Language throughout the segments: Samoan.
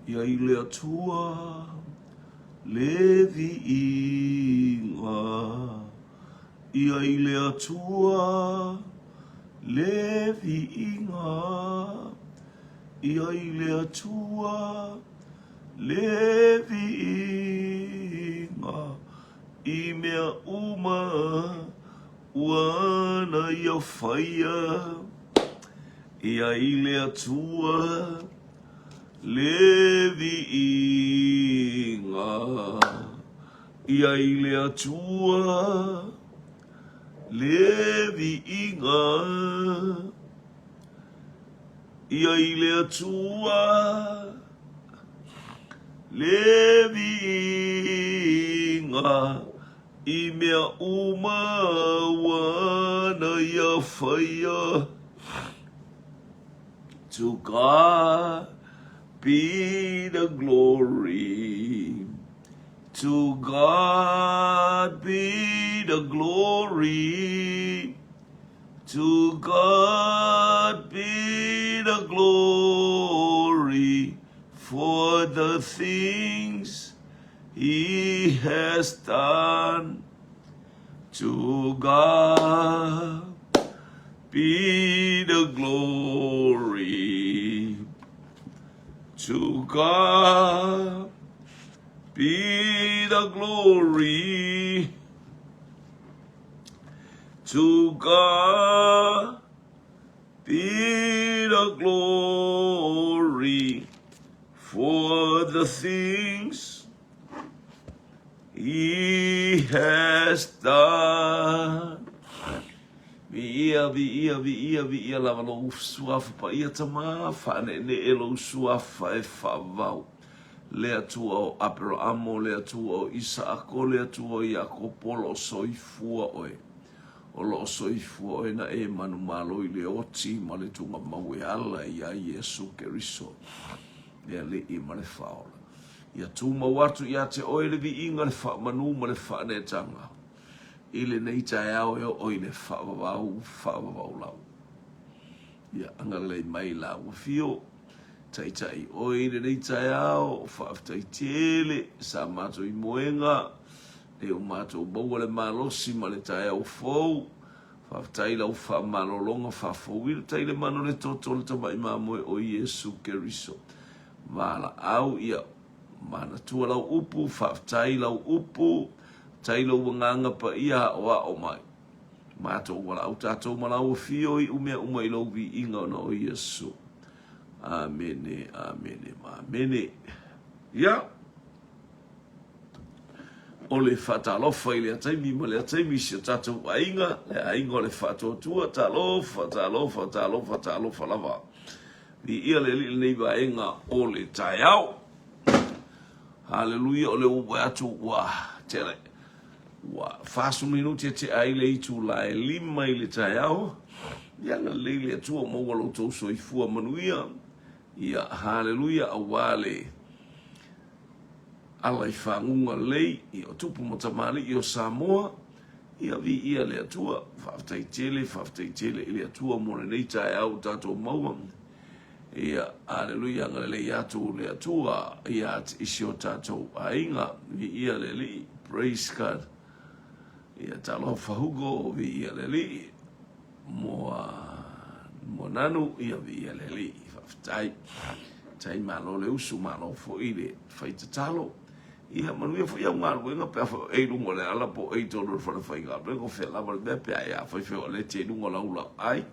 Ia i le Atua le viiga. Ia i le Atua le viiga. Ia i le Atua le viiga i mea uma ua na ia faia. Ia i le Atua le viiga. Ia i le Atua le viiga. Ia i le Atua le viiga i mea uma ua na ia faia. To God be the glory. To God be the glory. To God be the glory for the things He has done. To God be the glory. To God be the glory. To God be the glory for the things He has done. Viia, viia, viia, viia lava lou suafa paia tama, faaneenee lou suafa e faavavau. Le Atua o Aperaamo, le Atua o Isaako, le Atua o Iakopo, o lo o soifua oe. O lo o soifua oe na e manumalo i le oti ma le tugamau e ala iā Iesu Keriso, le Alii ma le Faaola. Ia tumau atu ia te oe le viiga, le faamanu ma le faaneetaga i lenei taeao e oo i le faavavau, faavavau lava. Ia agalelei mai la ua fio, taitai oe i lenei taeao, faafetai tele sa matou i moega, e o matou maua le malosi ma le taeao fou. Faafetai i lau faamalologa faafouina tai le mana o le toto o le tamai mamoe o Iesu Keriso. Valaau ia manatua lau upu, faafetai lau upu, faafetai lou agaga paia aoao mai. Matou valaau tatou ma lau afio i mea uma i lou viiga ona o Iesu. Amene, amene, ma amene. Ia. O le faatalofa i lea taimi ma lea taimi i si o tatou aiga, le aiga o le Faatuatua, talofa, talofa, talofa, talofa lava. Viia le Alii i lenei vaega o le taeao. Haleluia, o lea ua vaai atu ua tele. Ua 40 minute e tea ai le itula e 5 i le taeao. Ia agalelei le Atua maua lo outou soifua manuia. Ia, haleluia, aua le ala i faguga lelei, ia o tupu ma tamalii o Samoa, ia viia le Atua. Faafetai tele, faafetai tele i le Atua mo lenei taeao ua tatou maua. Ia, aleluia, agalelei atu le Atua ia i si o tatou aiga. Viia le Alii, praise God. Ia, talofa Hugo, viia le Alii. Moa moa nanu, ia viia le Alii. Faafetai. Tai malo le usu, malo foi le fai tatalo. Ia manuia foi au galuega pe a fai o e i luga o le ala po o e i totonu o le fale faigaluega o fea lava le mea pe a e afai fai o le te i luga o lau laau.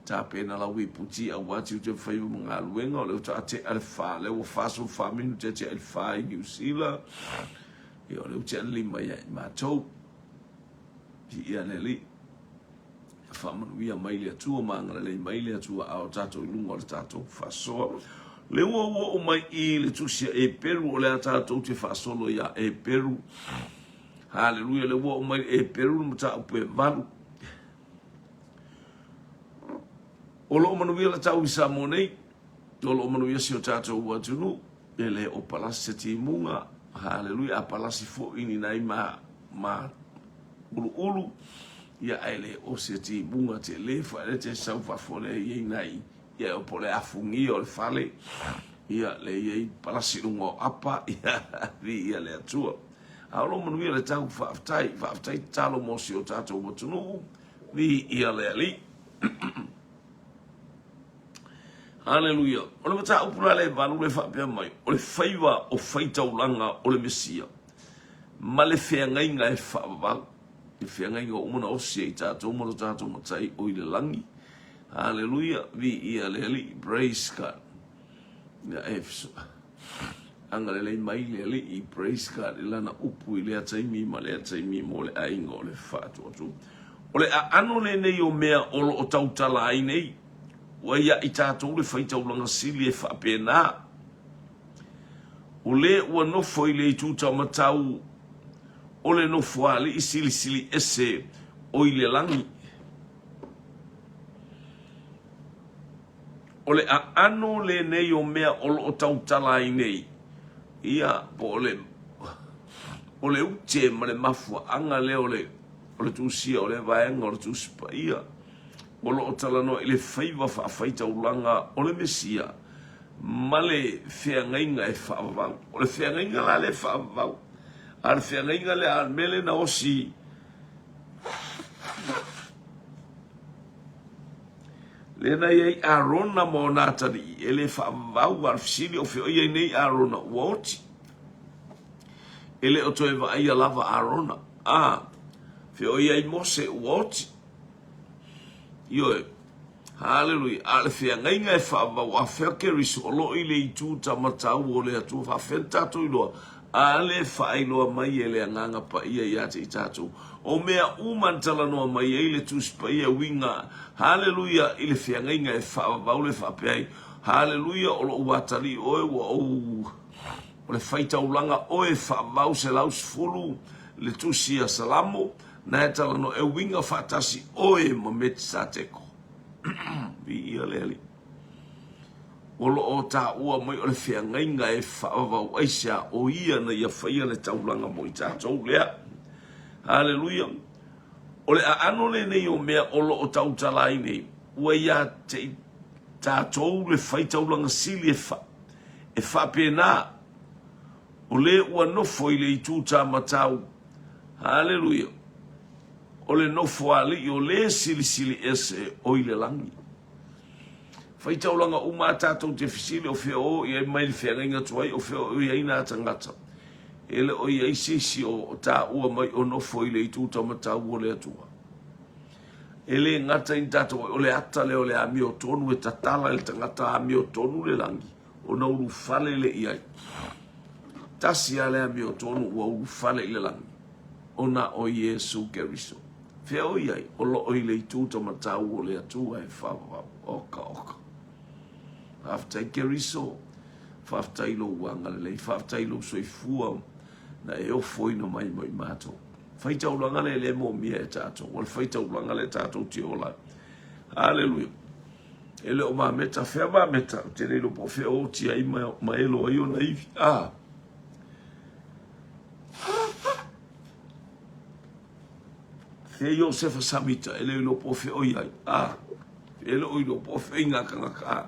Tapena lau iputi aua tiute ma faiva ma galuega o lea faatoa tea le fa, lea ua 44 minute tea i le fa i Niu Sila. Ia o lea ua tea le 5 ia i matou. Viia le Alii. Ia faamanuia mai le Atua ma agalelei mai le Atua a o tatou i luga o le tatou faasoa. Le ua ua oo mai i le tusi a Eperu, o le a tatou te faasolo iā Eperu. Haleluia, le ua oo mai i Eperu le mataupu e 8. O lo o manuia le tau i Samoa nei, o lo o manuia si o tatou atunuu, e le o palasi se timuga, haleluia, a palasi foi ni nai ma, ma uluulu, ia ae le o se timuga tele foi, a lea te sau fafo lea i ai nai, ia po o le afugia o le fale. Ia, le i ai palasi i luga o apa, ia, viia le Atua. A o lo manuia le tau, faafetai, faafetai tatalo mo si o tatou atunuu, viia le Alii. Haleluia. O le mataupu la le valu le faapea mai, o le faiva o faitaulaga o le Mesia ma le feagaiga e faavavau. Le feagaiga ua uma ona osi ai tatou ma lo tatou Matai o i le lagi. Haleluia. Viia le Alii. Praise God. Ia e agalelei mai le Alii, praise God, i lana upu i lea taimi ma lea taimi mo le aiga o le faatuatua. O le aano lenei o mea o lo o tautala ai nei, ua ia i tatou le faitaulaga sili e faapena. O le ua nofo i le itu taumatau o le nofoalii silisili ese o i le lagi. O le aano lenei o mea o lo o tautala ai nei, ia, po o le, o le ute ma le mafuaaga lea o le, o le tusia o lea vaega o le Tusi Paia, o lo o talanoa i le faiva faafaitaulaga o le Mesia ma le feagaiga e faavavau. O le feagaiga la lea e faavavau, a o le feagaiga lea, a o le mea lea na osi Lea na i ai Arona ma ona atalii, e le faavavau, a o le fesili o fea o i ai nei Arona, ua oti. E le o toe vaaia lava Arona. A, fea o i ai Mose, ua oti. Ioe. Haleluia. A o le feagaiga e faavavau, a fea Keriso, o lo o i le itu tamatau o le Atua, faafefea ona tatou iloa? A le faailoa mai e le Agaga Paia ia te i tatou. O mea uma na talanoa mai ai le Tusi Paia e uiga, haleluia, i le feagaiga e faavavau le faapea ai, haleluia, o lou atalii oe ua ou, o le faitaulaga oe e faavavau 110, le Tusi a Salamo, na e talanoa e uiga faatasi oe ma Metisateko. Viia le Alii. O lo o taua mai o le feagaiga e faavavau aisea o ia na ia faia le taulaga mo i tatou lea. Haleluia! O le aano lenei o mea o lo o tautala ai nei, ua ia te i tatou le faitaulaga sili e, fa, e faapena, o le ua nofo i le itu tamatau. Haleluia! O le nofoalii o le silisili ese o i le lagi. Faitaulaga uma a tatou te fesili o fea o i ai mai le feagaiga tuai, o fea o i ai nā tagata. E le o i ai se isi o taua mai o nofo i le itu tamatau o le Atua. E le gata i tatou ai, o le ata lea o le amiotonu e tatala i le tagata amiotonu le lagi, ona ulufale lea i ai. Tasi lava le amiotonu ua ulufale i le lagi, ona o Iesu Keriso. Fea o i ai? O lo o i le itu tamatau o le Atua e faavavau. Oka, oka. Faafetai Keriso, faafetai lou agalelei, faafetai lou soifua na e ofoina mai mo i matou. Faitaulaga le le moomia e tatou, o le faitaulaga le tatou te ola ai. Haleluia. E le o mameta, fea mameta, ou te le iloa po o fea o oti ai ma, ma elo ai ona ivi. Ah. Fea Iosefa Samita, e le iloa po o fea o i ai. A, e le o iloa po o fea i ngā tangata. A,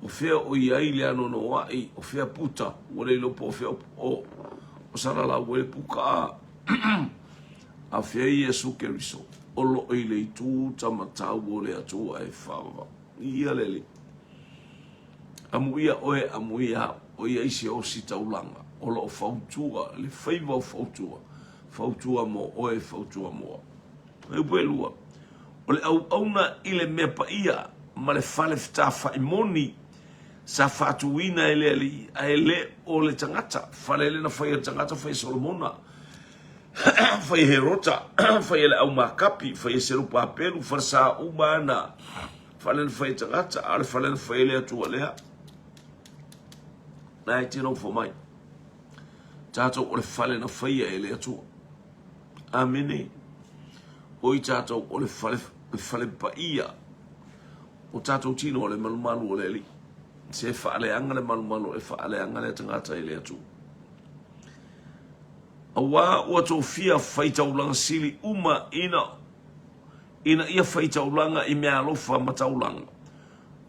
o fea o i ai le anoanoai, o fea puta, ua le iloa po o fea o, o, o salalau ai le puka. A, a fea Iesu Keriso, o lo o i le itu tamatau o le Atua e whawawa. Ia le Alii. Amuia oe, amuia au, o ia i se osi taulaga, o lo o fautua, le faiva o fautua, fautua mo oe, fautua mo au. Fuaiupu e lua, o le auauna i le mea paia ma le fale fetafa'i moni sa faatuina e le Alii, ae le o le tagata, fale lea na fai e le tagata, fai e Solomona, fai e Herota, fai e le aumakapi, fai e Serupapelu, falesa uma ana fale na fai e tagata, a o le fale na fai e le Atua lea. Na e te nofo mai. Tatou o le fale na faia e le Atua. Amene. O i tatou o le fale, le fale paia. O tatou tino o le malumalu o le Alii. Se faaleaga le malumalu e faaleaga le tagata i le Atua. Auā ua tofia faitaulaga sili uma ina ina ia faitaulaga i meaalofa ma taulaga.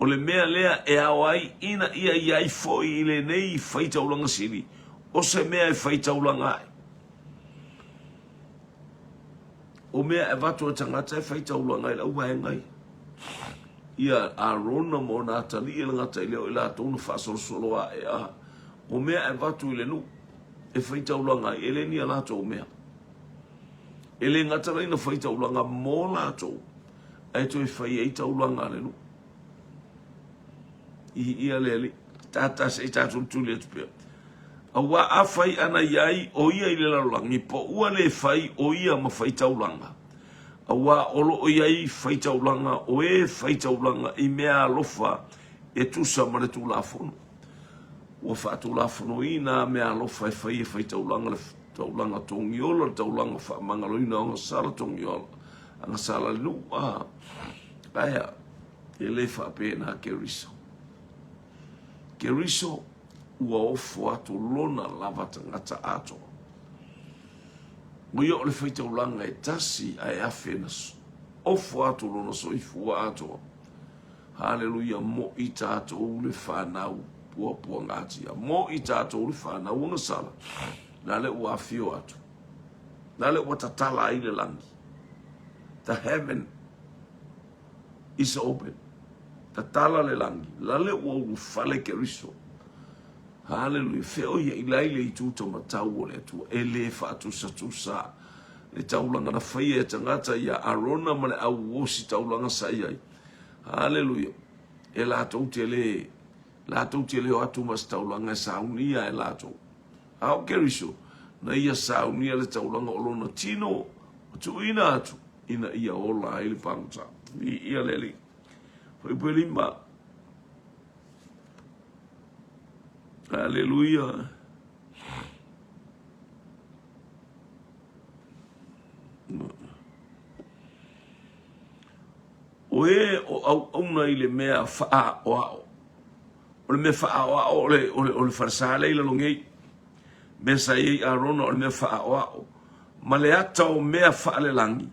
O le mea lea e ao ai ina ia i ai foi i lenei faitaulaga sili, o se mea e faitaulaga ai. O mea e avatu e tagata e faitaulaga ai le auvaega ia. Ia Arona ma ona atalii e le gata i lea o i latou na faasolosolo ae a. O mea e avatu i le nuu e faitaulaga ai, e le ni a latou mea. E le gata la ina faitaulaga mo latou, ae toe fai ai taulaga a le nuu. Viia le Alii. Tata se i tatou tuli atu pea. Auā afai ana i ai o ia i le lalolagi, po ua le fai o ia ma faitaulaga, auā o lo o i ai faitaulaga o e faitaulaga i mea alofa e tusa ma le Tulafono. Ua faatulafonoina a mea alofa e fai e faitaulaga le taulaga togiola, le taulaga faamagaloina o agasala togiola, agasala le nuu, a, aea, e le faapena Keriso. Keriso ua ofo atu lona lava tagata atoa. O ia o le faitaulaga e tasi ae afe na ofo atu lona soifua atoa. Haleluia, mo i tatou le fanau puapuagatia, mo i tatou le fanau agasala, la le ua afio atu, la le ua tatala ai le lagi. The heaven is open. Tatala le lagi, lale ua ulufale Keriso. Haleluia. Fea o ia i lai le itu taumatau o le Atua, e le faatusatusa le taulaga na faia e tagata ia Arona ma le au osi taulaga sa i ai. Haleluia. E latou te le, latou te le o atu ma se taulaga e saunia e latou. A o Keriso, na ia saunia le taulaga o lona tino, o tuuina atu, ina ia ola ai le pagota. Viia le Alii. Fuaiupu e 5. Aleluia. O e o auauna i le mea faaaoao. O le mea faaaoao o le, o le, o le falesa lea i lalo nei. Mea sa i ai Arona o le mea faaaoao. Ma le ata o mea faalelagi,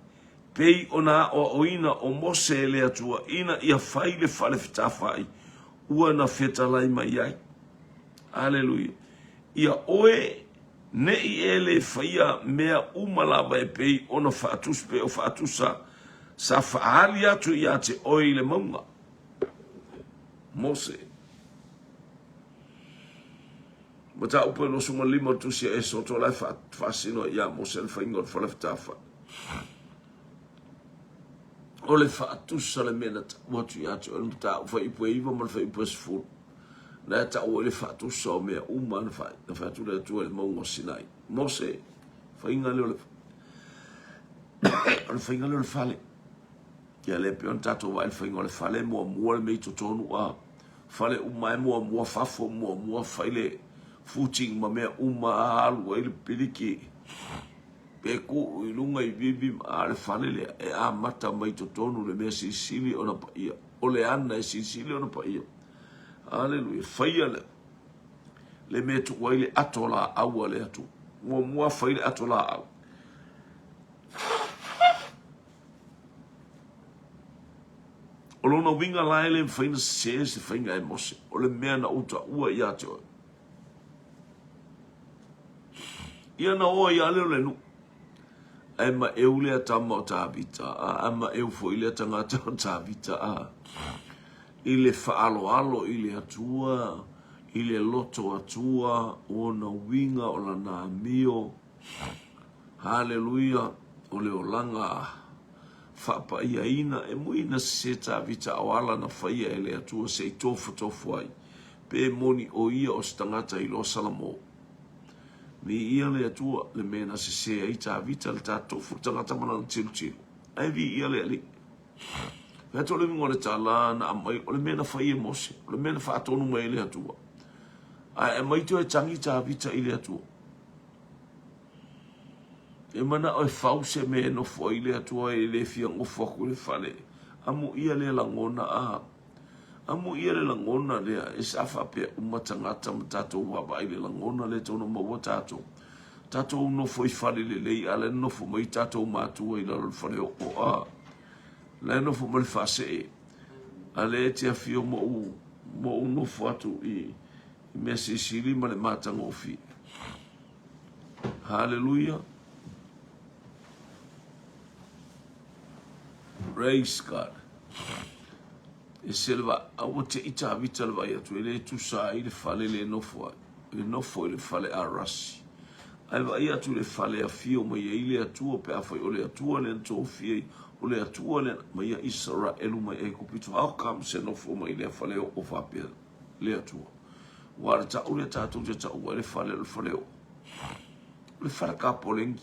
pei ona aoaoina o Mose e le Atua ina ia fai le fale fetafai ua na fetalai mai ai. Aleluia. Ia oe, ne i e le faia mea uma lava e pei ona faatusa, pei o faatusa sa faaali atu ia te oe i le mauga. Mose. Mataupu e 25 o le Tusi a Esoto la e faasino ai ia Mose le faiga o le fale fetafai. O le faatusa le mea na tau atu ia te oe le mataupu fuaiupu e 9 ma le fuaiupu e 10. Na e tau ai le faatusa o mea uma na fai, na fai atu le Atua i le mauga o Sinai. Mose, faiga lea o le o le faiga lea o le fale. Ia lea pei ona tatou vaai le faiga o le fale, muamua le mea i totonu a fale uma e muamua fafo, muamua fai le footing ma mea uma alu ai le piliki pe tuu i luga i vivi a le fale lea e amata mai totonu le mea silisili ona paia o le ana e silisili ona paia. Aleluia. Faia le, le mea tuu ai le ato laau a le Atua. Muamua fai le ato laau. O lona uiga la e le mafai ona sese se faiga e Mose, o le mea na ou taua ia te oe. Ia na o ai lava lea o le nuu. Ae maeu lea tama o Tavita, a maeu foi lea tagata o Tavita, a i le faaaloalo i le Atua, i le loto Atua, o ona uiga o lana amio. Haleluia, o le olaga faapaiaina e mui na sese Tavita o ala na faia e le Atua se i tofotofo ai, pe moni o ia o se tagata iloa Salamo. Viia le Atua, le mea na sese ai Tavita le tatofu le tagata ma lana tilotilo. Ae viia le Alii. Fai atu o le uiga o le tala na aumai, o le mea na fai e Mose, o le mea na faatonu mai e le Atua. Ae aumai toe tagi Tavita i le Atua. E manao e fau se mea e nofo ai le Atua e le fia nofo atu i le fale. Amuia le lagona a. Amuia le lagona lea e sa faapea uma tagata ma tatou vaavaai le lagona lea tau na maua tatou. Tatou nofo i fale lelei a la e nofo mai tatou matua i lalo o le fale oo a. La e nofo ma le faasee. A lea e te afio ma ou, ma ou nofo atu i, i mea silisili ma le matagofie. Haleluia. Praise God. E se le va, a ua te i Tavita le vai atu, e le tusa ai le fale le nofo ai. E nofo i le fale a rasi. Ae vaai atu i le fale e afio mai ai le Atua, pe afai o le Atua lea na tofia ai, o le Atua lea na aumai a Isaraelu mai Aikupito, how come se nofo mai lea fale oo faapea le Atua? Aua o le tau lea tatou te taua ai le fale o le fale oo. O le fale kapoleni,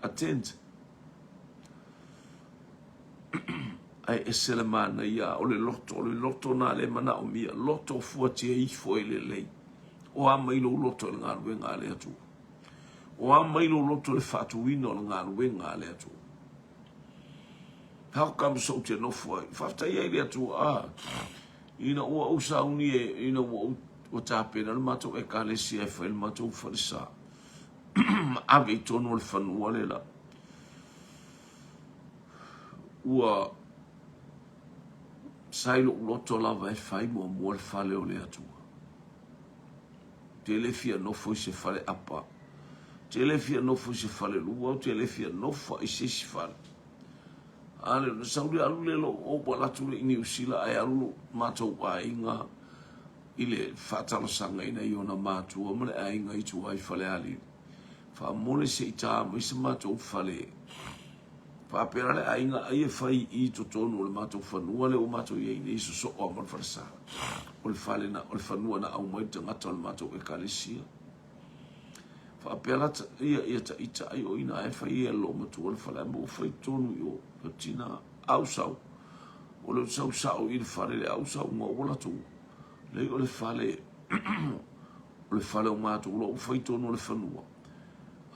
a tent. Ae ese le manaia o le loto, o le loto na le manaomia, loto fuatia ifo e lelei. O a mai lou loto i le galuega a le Atua? O a mai lou loto i le faatuina o le galuega a le Atua? How come sou te nofo ai? Faafetai ai le Atua, ah, ina ua ou sauni e, ina ua ou ua tapena le matou ekalesia e fai le matou falesa. Ma ave i tonu o le fanua le la. Ua sa i lou loto lava e fai muamua le fale o le Atua. Ou te le fia nofo i se fale apa. Ou te le fia nofo i se fale lua, ou te le fia nofo i se isi fale. A le, na sau le alu le lou ou ala atu le i Niu Sila ae alu lo matou aiga i le faatalosagaina i ona matua ma le aiga i tua i Falealili. Faamole se i tā mai se matou fale. Faapea le aiga ai e fai i totonu o le matou fanua lea ua matou i ai nei, sosoo lava ma le falesa. O le fale na, o le fanua na aumai le tagata o le matou ekalesia. Faapea la ia, ia ta ita ai o ina e fai e loo matua le fale, ma ua fai tonu i o, tina au sau. O le sau sao i le fale le au sau ma ua latou. Lei o le fale, o le fale o matou, ua fai tonu o le fanua.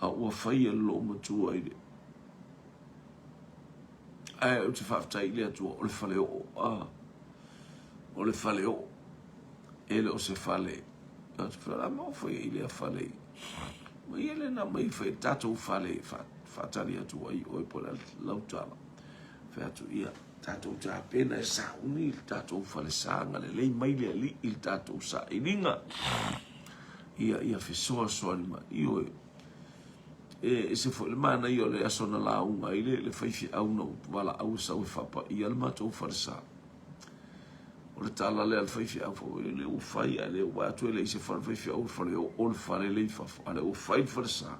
A ua fai e loo matua i le Ae ou te faafetai i le Atua, o le fale oo, a, o le fale oo, e le o se fale, ou te fai, ma fai ai lea fale, ma ia le na mai fai tatou fale faatali atu ai oe po le lautala. Fai atu ia, tatou tapena e sauni le tatou fale saga lelei mai le alii i le tatou sailiga. Ia, ia fesoasoani mai. Ioe, E ese foi le manaia o le aso na lauga ai le, le faifeau na ou valaau e sau e faapaia le matou falesa. O le tala lea a le faifeau foi, le ua fai ae le ua atu e leai se fale faifeau, le fale oo le fale le i fafo, a le ua fai le falesa.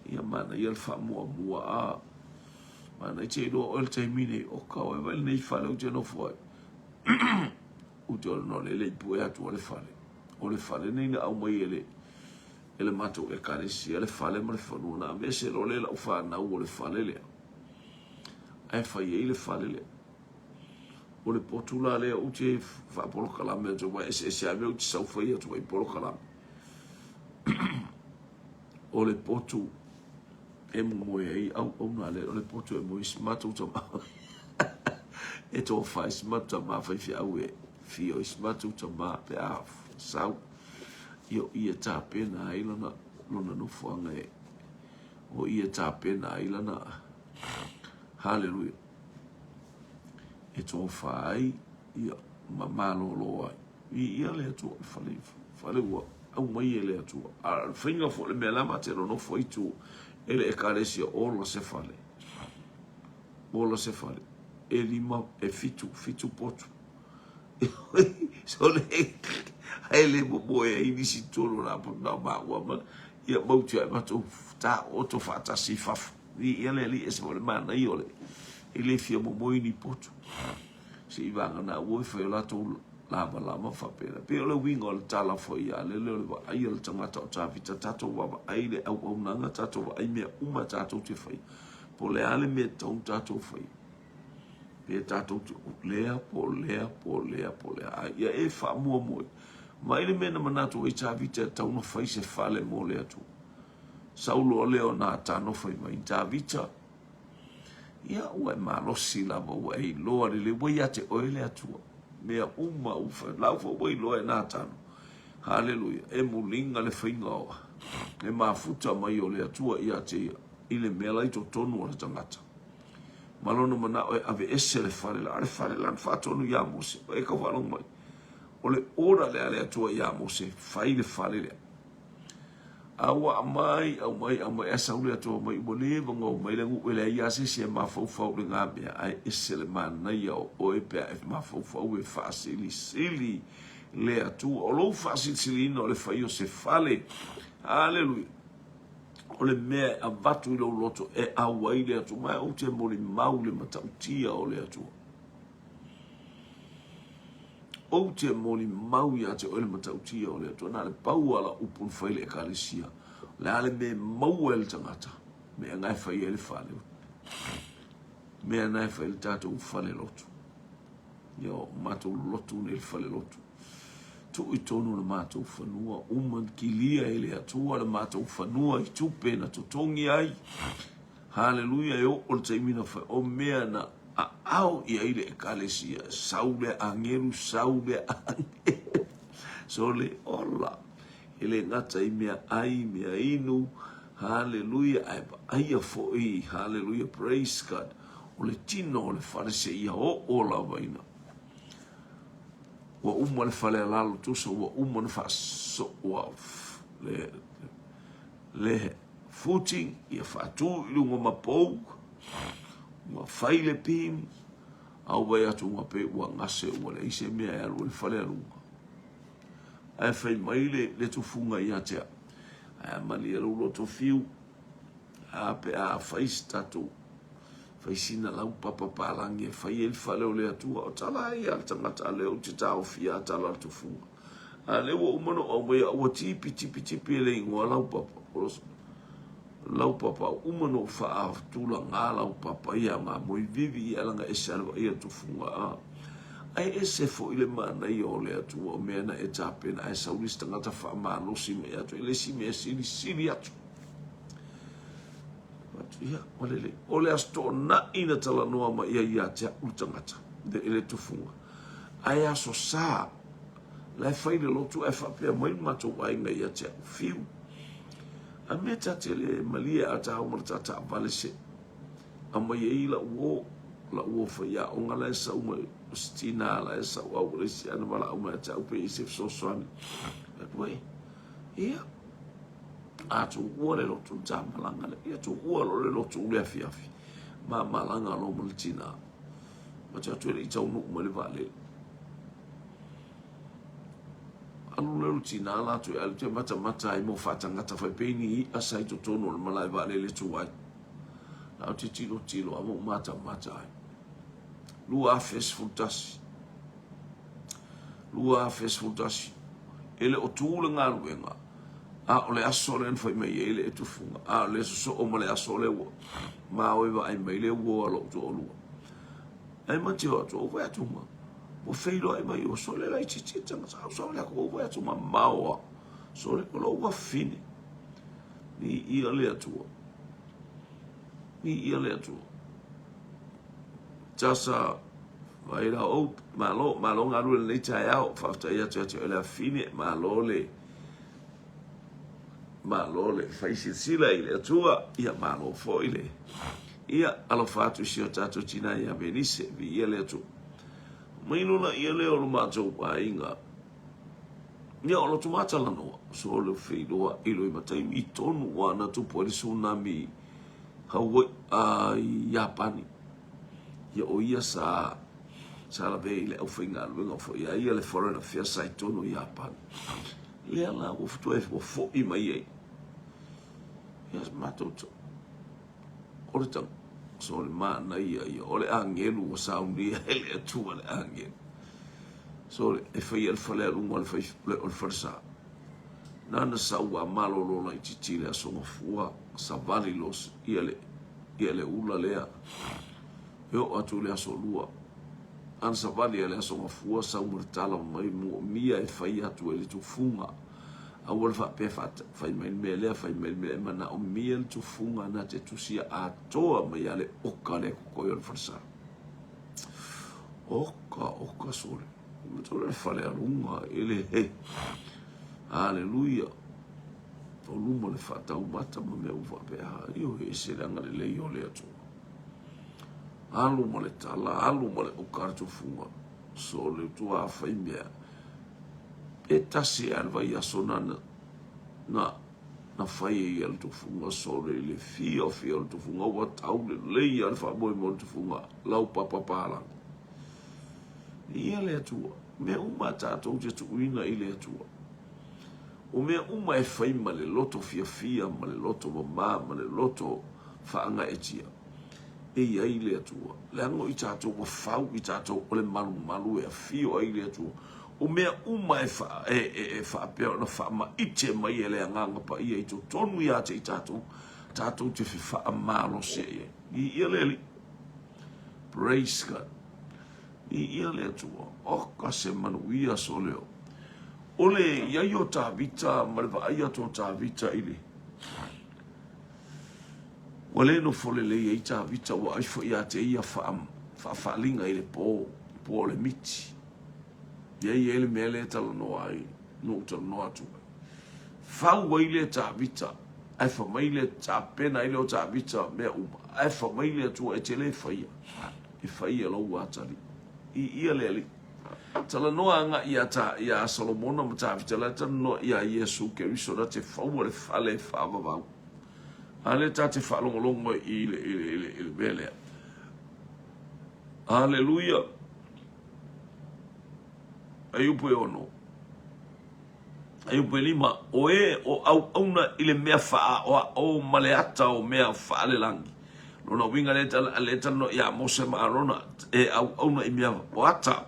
Ia manaia le faamuamua a. Manaia te iloa oe le taimi nei, oka oe vai lenei fale ou te nofo ai. Ou te ono le le i pue atu o le fale. O le fale nei na aumai e le e le matou ekalesia le fale ma le fanua na aveese loa le lau fanau o le fale lea ae fai ai le fale lea. O le potu la lea ou te faapolokalame atu ai, eseese lava mea ou te sau fai atu ai polokalame. O le potu e momoe ai auauna a le, o le potu e moe si matou tama e tofa ai si matou tama faifeau e fio i si matou tama pe a sau. Ia o i e tapena ai lana, lona nofoaga e, o i e tapena ai lana, haleluia, e tofa ai, ia, ma malolo ai. I ia le Atua, le fale, fale ua aumai e le Atua. A o le faiga foi o le mea la ma te nonofo ai tu e le ekalesia ola se fale. Ola se fale. E lima, e fitu, fitu potu. Sole, ae le momoe ai nisi tonu o la na maua ma ia mau te ai matou taoto faatasi i fafo. I ia le alii ese foi le manaia o le e le fia momoe ni potu. Se i vagana ua e fai o latou lamalama faapena. Pei o le uiga o le tala foi ia lele o le vaai a le tagata o Tavita, tatou vaavaai le auaunaga, tatou vaai mea uma tatou te faia. Po o le a le mea e tatau ona tatou faia. Pe tatou te o lea, po o lea, po o lea, po o lea. A ia e faamuamua. Vaai le mea na manatu ai Tavita e tatau ona fai se fale mo le Atua. Sau loa lea o Natano fai mai, Tavita, ia ua e malosi lava, ua e iloa lelei, ua ia te oe le Atua. Mea uma ua fai, lau foi ua iloa e Natano. Haleluia, e muliga le faiga o le mafuta mai o le Atua ia te ia, i le mea la i totonu o le tagata. Ma lona manao e aveese le fale la. A o le fale la na faatonu iā Mose. E tau faalogo mai. O le order lea a le Atua iā Mose, fai le fale lea. A ua aumai, aumai, aumai, ae sau le Atua mai, ua leva ona omai le nuu, e leai lava se isi e mafaufau i lena mea, ae ese le manaia o oe pe a e mafaufau e faasilisili le Atua. O lou faasilisiliina o le fai o se fale, haleluia, o le mea e avatu i lou loto e auai le Atua. Ma ou te molimau i le matautia o le Atua. Ou te molimau ia te oe le matautia o le Atua. Na o le pau lava lau upu na fai i le Ekalesia, o le a le mea e maua e le tagata, mea na e fai ai le fale, mea na e fai ai le tatou fale lotu. Ia o matou lotu nei le fale lotu. Tuu i tonu le matou fanua, uma na kilia e le Atua le matou fanua i tupe na totogi ai. Haleluia, e oo le taimi na fai, o mea na aao i ai le Ekalesia, sau le agelu, sau le agelu, sole ola. E le gata i mea ai, mea inu, haleluia, ae vaaia foi, haleluia, praise God, o le tino o le fale seia oo lava ina ua uma le fale a lalo, tusa ua uma ona faasoo le, le footing, ia faatu i luga ma pou, ua fai le beam, a ua vaai atu ua pei ua gase ua leai se mea e alu ai le fale a luga. Ae fai mai le, le tufuga ia te au, ae a malie lou loto fiu, a pe a fai se tatou fai sina laupapa palagi e fai ai le fale o le Atua. O tala ia a le tagata, a lea ou te taofia a tala a le tufuga. A lea ua uma ona ou aumaia, ua tipi tipi tipi e le igoa laupapa. Laupapa, ua uma ona ou faatulagā laupapa ia mamoe vivi ia laga ese a le vaai a le tufuga. A. Ae ese foi le manaia o le Atua o mea na e tapena ae sau le isi tagata faamalosi mai atu e le isi mea silisili atu. Ia, ua lelei. O le Aso Toonai na talanoa mai ai ia te au le tagata, le, le tufuga. Ae Aso Sa, la e fai le lotu ae faapea mai le matou aiga ia te au, fiu. A mea ta te le malie a ta o ma le ta taavale se aumai ai lau uo, lau uo faiaoga la e sau mai o se tinā la e sau a ua leai se ana valaau mai ia te au pe i ai se fesoasoani. Atu ai, ia, a tuua le lotu na ta malaga lea, ia tuua loa le lotu i le afiafi, ma malaga loa ma le tinā. Ma te atu e le i taunuu mai le vaalele. Alu lea o le tinā latou e alu te matamata ai mo faatagata fai pei ni i'a sa i totonu o le malae vaalele tuai. A o te tilotilo a ma ou matamata ai. 2011. 2011. E le o tu le galuega, a o le aso lea na fai mai ai le etufuga, a o le sosoo ma le aso lea ua maoe vaai mai le uo a lou toalua. Ae ma te o atu, ou vaai atu ma, ua feiloai mai o sole laitiiti le tagata, au sole aku ou vaai atu mamao a, sole o lou afine. Viia le Atua. Viia le Atua. Tasa, vai la ou, malo, malo galue lenei taeao, faafetai atu ia te oe le afine, malo le, malo le fai silasila i le Atua, ia malo foi le, ia alofa atu i si o tatou tina ia Venise, viia le Atua. Mai lona ia lea o lo matou aiga, ia o lotu matalanoa, so le feiloai loa i ma taimi tonu ua na tupu ai le tsunami Hawaii, a i Iapani. Ia o ia sa sa lavea i le aufaigaluega foi a ia le Foreign Affairs sa i totonu o Iapani. Lea la ua toe ua foi mai ai. Ia matou o le tau so le manaia ia o le agelu ua saunia e le Atua le agelu. So e faia le fale a luga o le fai o le falesa. Nana sau a malolo laitiiti le Aso Gafua, savali loa ia le, ia le ula lea. E oo atu i le Aso Lua. Ana savali a le Aso Gafua, sau ma le tala mai moomia e fai atu e le tufuga. Aua le faapea fai mai le mea lea, fai mai le mea lea, e manaomia le tufuga na te tusia atoa mai a le oka lea kokoe o le falesa. Oka, oka sole. Matou le fale a luga e le he. Aleluia. O luma le faataumata ma mea ua faapea. Ioe, e ese le agalelei o le Atua. Alu ma le tala, alu ma le oka a le tufuga. Sole ua fai mea. Pe tasi ea le vaiaso na na na fai ai e le tufuga sole i le fiafia o le tufuga ua tau lelei lava le faamoemoe o le tufuga laupapa palagi. Viia le Atua. Mea uma tatou te tuuina i le Atua. O mea uma e fai ma le loto fiafia ma le loto mamā ma le loto faagaeetia, e i ai le Atua. Leaga o i tatou ua fau i tatou o le malumalu e afio ai le Atua. O mea uma e, fa, e, e, e faapea ona faamaite mai e le Agaga Paia i totonu ia te i tatou, tatou te fefaamalosi ai ai. Viia le Alii. Praise God. Viia le Atua. Oka se manuia soleo. O le i ai o Tavita ma le vaai atu o Tavita i le Ua le nofo lelei ai Tavita, ua ai foi ia te ia faafaalinga i le po, po o le miti. Ia i ai le mea lea e talanoa ai, na ou talanoa atu ai. Fau ai le Tavita, ae fai mai le tapena ai lea o Tavita mea uma, ae fai mai le Atua e te le faia, e fai e lou atalii. Viia le Alii. Talanoa agai ia, ta, ia Solomona ma Tavita, la talanoa ia Iesu Keriso na te faua le fale e faavavau. A lea ta te faalogologo i le, i le, i le, i le mea lea. Aleluia. Aiupu e ono. Aiupu e lima. O e o auauna i le mea faaaoao ma le ata o mea faalelagi. Lona uiga lea lea talanoa ia Mose ma Arona e auauna i mea o ata.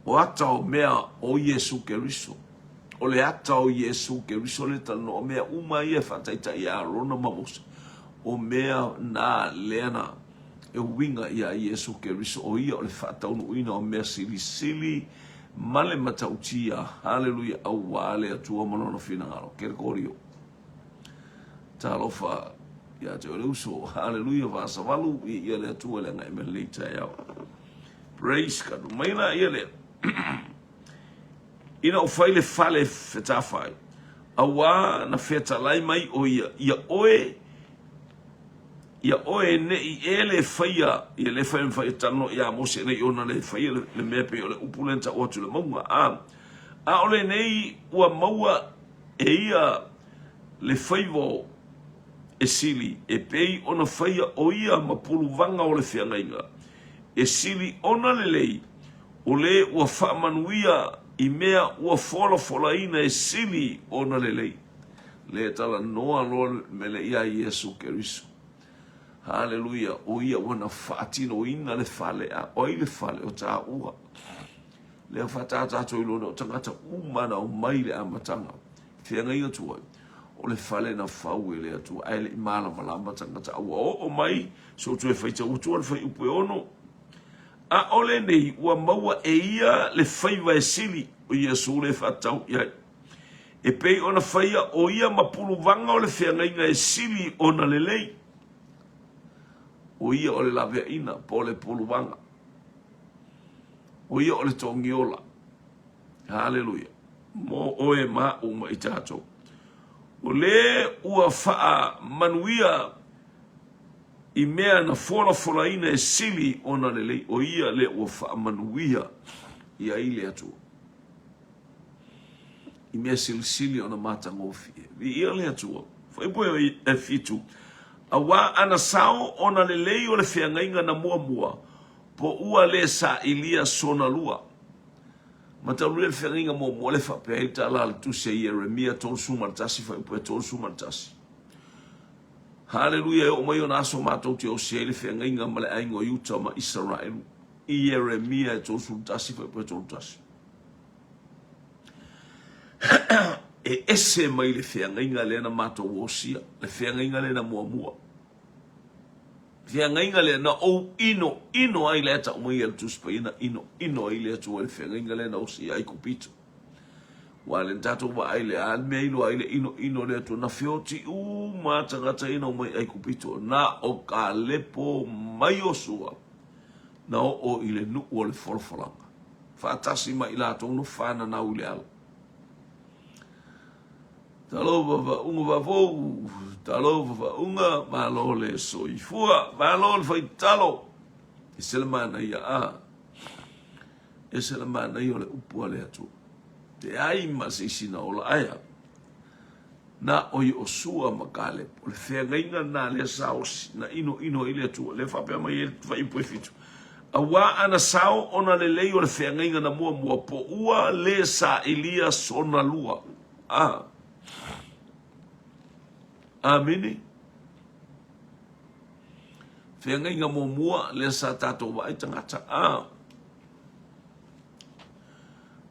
O ata o mea o Iesu Keriso. O le ata o Iesu Keriso lea talanoa o mea uma ia e faataitai ia Arona ma Mose. O mea na lea na e uiga ia Iesu Keriso o ia o le faataunuuina o mea silisili ma le matautia. Haleluia, auā le Atua ma lona finagalo. Kerekorio. Talofa ia te oe le uso. Haleluia, faasavalu viia le Atua i le agai mai lenei taeao. Praise God. Mai la ia lea. Ina ua fai le fale fetafai, auā na fetalai mai ʻo ia ia ʻoe, ia ʻoe neʻi e le faia, ia le faia mafai e talanoa iā Mose nei ona le faia le, le mea pei o le upu lea na tau atu i le mauga. A, ʻaʻole nei ua maua e ia le faiva e sili, e pei ona faia ʻo ia ma puluvaga o le feagaiga, e sili ona lelei, O le ua faamanuia i mea ua folafolaina e sili ona lelei. Le talanoa loa le mele iā Iesu Keriso. Haleluia, o ia ua na faatinoina le fale, a o ai le fale? O tāua. Lea faatā tātou i lona o tagata uma na omai i le amataga. Feagaiga tuai, o le fale na fau e le Atua, ae le i malamalama tagata, a ua oo mai, so toe faitau atu le fuaiupu e ono, ʻAʻole nei ua maua e ia le faiva e sili o Iesū le faatatau i ai. E pei ona faia ʻo ia ma puluvaga o le feagaiga e sili ona lelei. ʻO ia o le laveaiina po o le puluvaga. ʻO ia o le togiola. Haleluia. Mo ʻoe ma aʻu ma i tatou. O le ua faamanuia i mea na folafolaina e sili ona lelei, ʻo ia lea ua faamanuia i ai le Atua. I mea silisili ona matagofie. Viia le Atua. Fuaiupu e fitu. Auā ana sao ona lelei o le feagaiga na muamua, po ua le sailia sona lua. Matalulia le feagaiga muamua le faapea ai le tala a le tusi a Ieremia 31 fuaiupu e 31. Haleluia, e oo mai ona aso matou te osi ai le feagaiga ma le aiga o Iuta ma Isaraelu. I Ieremia e 31 fuaiupu e 31. E ese mai le feagaiga lea na matou osia, le feagaiga lea na muamua. Feagaiga lea na ou ino ino ai le tau mai e le Tusi Paia na ino ino ai le Atua i le feagaiga lea na osi ai Aikupito. Ua le tatou vaai le a le mea i loa ai le inoino o le Atua na feoti uma tagata ia na omai Aikupito na o Kalepo ma Iosua na oo i le nuu o le folafolaga faatasi ma i latou na fananau i le ala. Talofa faauga faafou, talofa faauga, malo le soifua, malo le faitalo. Ese le manaia, a. Ese le manaia o le upu a le Atua. Leai ma se isi na ola ae a. Na o Iosua ma Kalep. O le feagaiga lena lea sa osi, na inoino ai le Atua. Lea faapea mai ai le fuaiupu e 7. Auā ana sao ona lelei o le feagaiga na muamua, po ua lē sailia sona lua. A. Amene. Feagaiga muamua lea sa tatou vaai tagata. A.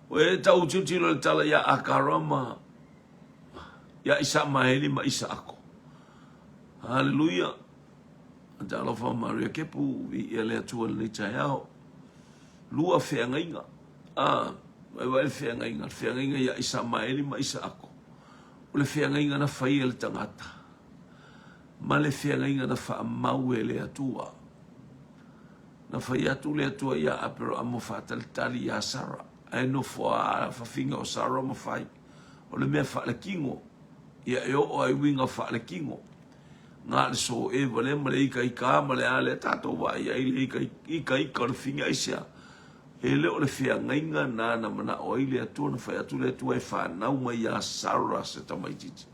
Ua e tau tilotilo i le tala ia Akara ma ia Isamaeli ma Isaako. Haleluia. Talofa Maria Kepu, viia le Atua i lenei taeao. Lua feagaiga. Ah, vaevae le feagaiga, le feagaiga ia Isamaeli ma Isaako. O le feagaiga na fai e le tagata ma le feagaiga na faamau e le Atua. Na fai atu le Atua ia Aperamo faatalitali ia Sara, ae nofo a fafine o Sara ma fai. O le mea faalekino, ia e oo a i uiga faalekino. Na le soe valea ma le ikaika ma le a lea tatou vaai ai le ikaika o le fine aisea? E le o le feagaiga na na manao ai le Atua na fai atu le Atua e fanau mai ia Sara se tamaititi.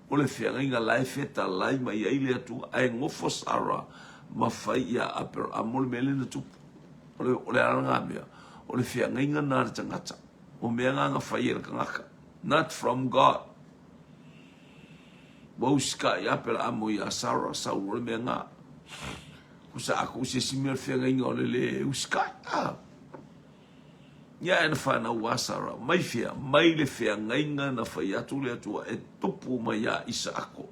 O le feagaiga la e fetalai mai ai le Atua ae nofo Sara ma fai ia Aperamo le mea lea na tupu. O le, o le a lena mea? O le feagaiga na a le tagata. O mea na na fai e le tagata. Not from God. Ua usikai Aperaamo iā Sara, sau loa le mea na. Kusa aku se isi mea o le feagaiga o le lē usikai. Ah. Ia ae na fanau a Sara, mai fea? Mai le feagaiga na fai atu le Atua e tupu mai iā Isaako.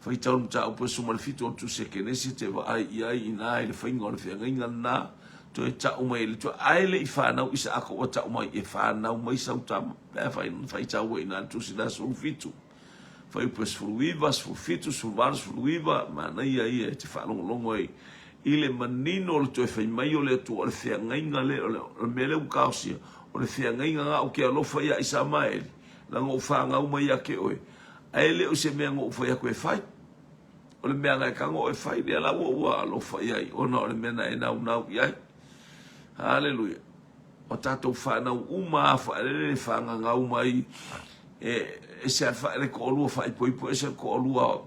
Faitau le mataupu 17 o le Tusi a Kenesi te vaai i ai inā i le faiga o le feagaiga lena, toe tau mai e le Atua, ae le i fanau Isaako ua tau mai e fanau mai sau tama. Pe a fai, faitau ai inā le Tusi la 17. Fuaiupu e 19, 17, 18, 19, manaia ia e te faalogologo ai i le manino o le toe fai mai o le Atua, o le feagaiga lea, o le mea lea ua taosia, o le feagaiga na ou te alofa ia Isamaeli, leaga ua fanau mai ia te oe, ae le o se mea na ou fai atu e fai. O le mea na e tago oe fai, lea la ua ua alofa i ai, ona o le mea na e naunau i ai. Haleluia. O tatou fanau uma a faalele le fagagau mai e ese a le toalua faaipoipo, ese le toalua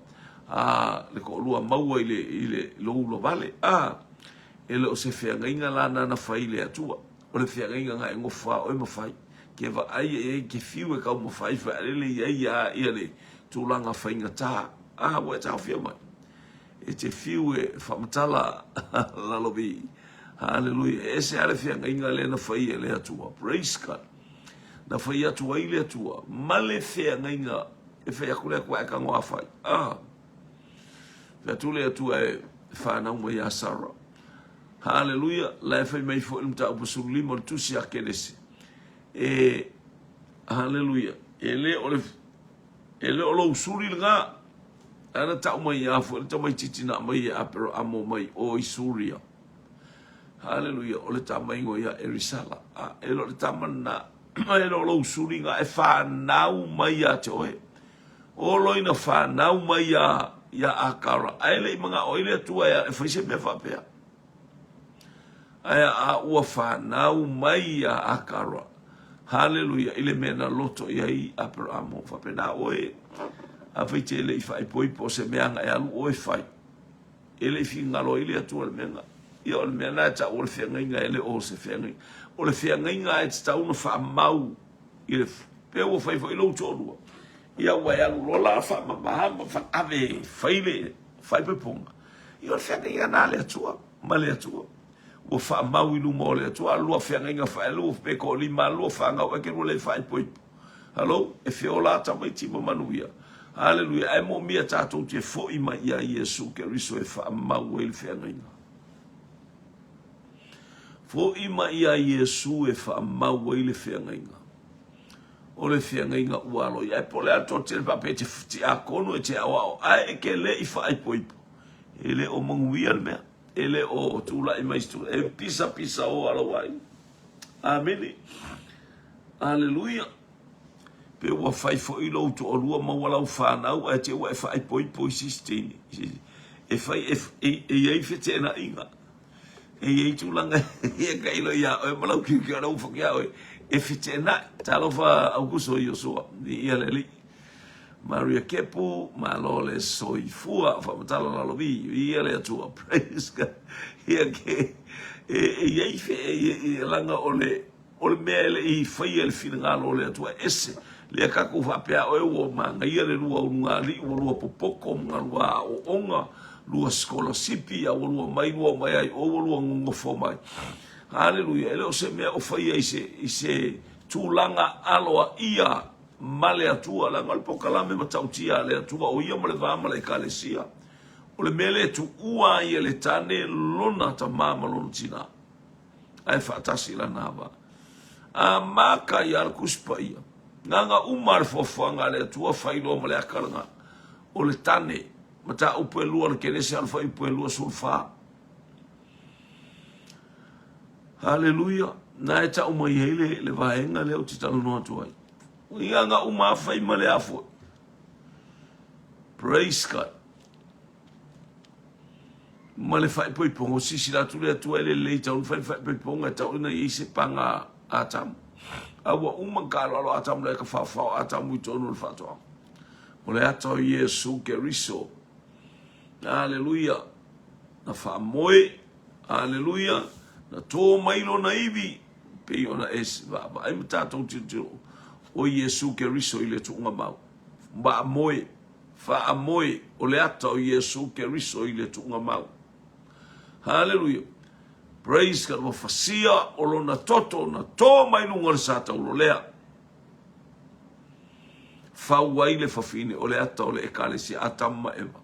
a le toalua maua i le i le lou ula vale. A e le o se feagaiga la na na fai le Atua. O le feagaiga na e nofo a oe ma fai. Ke vaai e ai ke fiu e taumafai faalele i ai ia ia le tulaga faigata. A ua e taofia mai. E te fiu e faamatala lalovi. Haleluia. E ese lava le feagaiga lea na fai e le Atua. Praise God. Na fai atu ai le Atua ma le feagaiga e fai atu le Atua e tago a fai. Ah. Fai atu le Atua e fanau mai ia Sara. Haleluia. La e fai mai foi le mataupu 15 o le tusi a Kenese. E haleluia. E le o le e le o lou suli lena. Ana tau mai ia foi le tamaititi na aumai e Aperaamo mai o i Suria. Haleluia, o le tama ingoa ia Erisala. A, e le o le tama lena, e le o lou suli na e fanau mai ia te oe. O loi na fanau mai ia, ia Akara, ae le i manao ai le Atua e, e fai se mea faapea. Ae a ua fanau mai ia Akara, haleluia, i le mea na loto i ai Aperamo. Faapena oe, afai te le i faaipoipo o se mea na e alu oe fai, e le i finagalo ai le Atua i le mea na. Ia o le mea na e tau o le feagaiga e le o se feagaiga. O le feagaiga e tatau ona faamau i le pe ua fai foi lou toalua. Ia ua e alu loa la faamama ma faave fai le faaipoipoga. Ia o le feagaiga na a le Atua ma le Atua. Ua faamau i luma o le Atua, a lua feagaiga faelua pe toalima a lua fanau eke lua le faaipoipo. Hello, e feola tamaiti ma manuia. Haleluia. Ae moomia tatou te foi mai ia Iesu Keriso e faamau ai le feagaiga. Foi mai ia Iesu e faamau ai le feagaiga. O le feagaiga ua aloaia. Ae po o le a le toatele faapea e te tiakono e te aoao ae e ke le i faaipoipo. E le o manuia le mea. E le o tulai mai se tulaga. E pisapisa oa lou aiga. Amene. Aleluia. Pe ua fai foi lou toalua maua lau fanau ae te ua e faaipoipo i se isi teine. E fai e, e, e i ai feteenaiga. E i ai tulaga e tailo iā oe ma lau kiukiu a lau ufaki iā oe e feteenai. Talofa Aukuso Iosua, viia le Alii. Maria Kepu, malo le soifua, faamatala Lalovi, viia le Atua. Praise God. Ia ke, e, e i ai fe, e, e, laga o le, O le mea e le i faia i le finagalo o le Atua e ese lea tatou faapea oe ua manaia le lua ulugalii ua lua popoko ma lua aoaoga lua sikolasipi a ua lua mai lua omai ai oe ua lua nonofo mai. Haleluia e le o se mea o faia i se i se tulaga aloaia ma le Atua leaga o le polokalame matautia a le Atua o ia ma le va ma le Ekalesia. O le mea lea e tuua ai e le tane lona tama ma lona tina. Ae faatasi lana ava. A maka ia le Tusi Paia, gaga uma le fuafuaga a le Atua failoa ma le aka lena, o le tane, mataupu e lua o le Kenese a o le fuaiupu e 24. Haleluia! Na e tau mai ai le, le vaega lea ou te talanoa atu ai. Gaga uma a fai ma le a foi. Praise God. Ma le faaipoipoga, o silasila atu le Atua e lelei tau ona fai le faaipoipoga e tau ina i ai se paga a Atamu. A ua uma ona taaloalo Atamu le ka whaowhao Atamu i tonu o le whaatoa. O le ata o Iesu Keriso. Aleluia. Na whaamoe. Aleluia. Na tō mai lona iwi. Pei ona e vaavaai ma tātou tilotilo. O Iesu Keriso i le tuunga mau. Waamoe. Faamoe o le ata o Iesu Keriso i le tuuga mau. Haleluia. Praise God. Ua fasia o lona toto na tō mai luga o le sa taulo lea. Fau ai le fafine o le ata o le ekalesia Atamu ma Eva.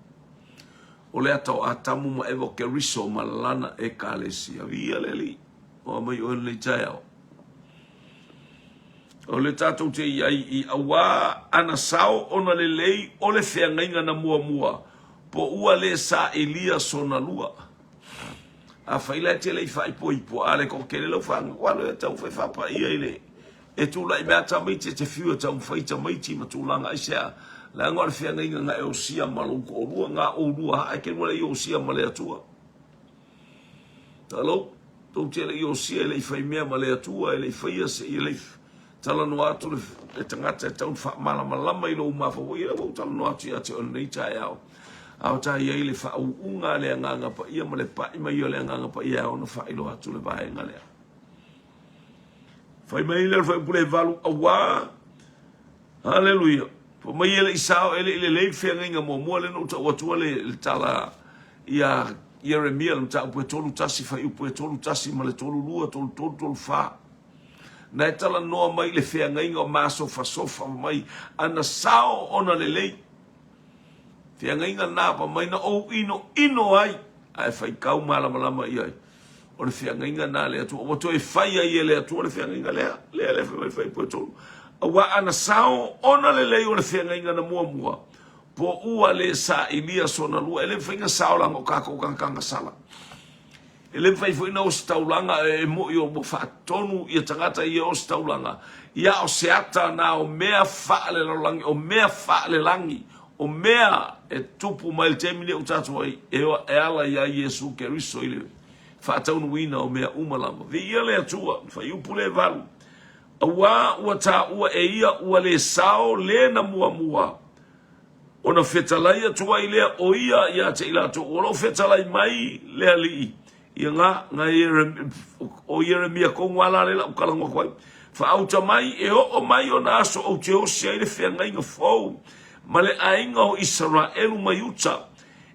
O le ata o Atamu ma Eva o Keriso ma lana ekalesia. Viia le Alii. Oa mai oe lenei taeao. O le tatou te i ai i auā ana sao ona lelei o le feagaiga na muamua po ua le sailia sona lua. Afai la e te le i faaipoipo, a le toatele lau fanau, ua alu e taumafai faapaia i le e tulai mai a tamaiti e te fiu e taumafai tamaiti ma tulaga aisea, leaga o le feagaiga na e osia ma lou toalua, na oulua haa e te lua le i osia ma le Atua. Hello? Tou te le i osia e le i fai mea ma le Atua, e le i faia se, e le i talanoa atu le, le tagata e tau faamalamalama i lou mafaufau, ia ua ou talanoa atu ia te oe lenei taeao. A o ta i ai le faauuga a le Agaga Paia ma le pai mai o le Agaga Paia e ao ona faailoa atu le vaega lea. Fai mai lea o le fuaiupu le valu, auā Haleluia. Fai mai e le i sao, e le i lelei le feagaiga muamua lea na ou tau atua le, le tala ia Ieremia, le mataupu e 31, fuaiupu e 31 ma le 32, 33, 34. Na e talanoa mai le feagaiga o masofasofa mai ana sao ona lelei. Feagaiga na pa mai na ou ino ino ai, ae faitau malamalama i ai. O le feagaiga na a le Atua. Ua toe fai ai e le Atua le feagaiga lea. Lea le fai mai fuaiupu e 3. Auā ana sao ona lelei o le feagaiga na muamua, po ua le sailia sona lua. E le mafai na sao laga o kakou tagata agasala. E le mafai foi na ositaulaga e moi o ua faatonu ia tagata ia ositaulaga. Ia o se ata na o mea faalelalolangi, o mea faalelagi, o mea e tupu mai le taimi lea ua tatou ai, e, e ala iā Iesu Keriso i le faataunuuina o mea uma lava. Viia le Atua, fuaiupu le valu. Auā ua taua e ia ua le sao le na muamua, ona fetalai atu ai lea o ia ia te i latou, ua lou fetalai mai le Alii, ia nga, nga Ieremia, o Ieremia tonu lava la lea la ou talanoa atu ai. Faauta mai e oo mai ona aso ou te osi ai le feagaiga fou ma le aiga o Isaraelu ma Iuta,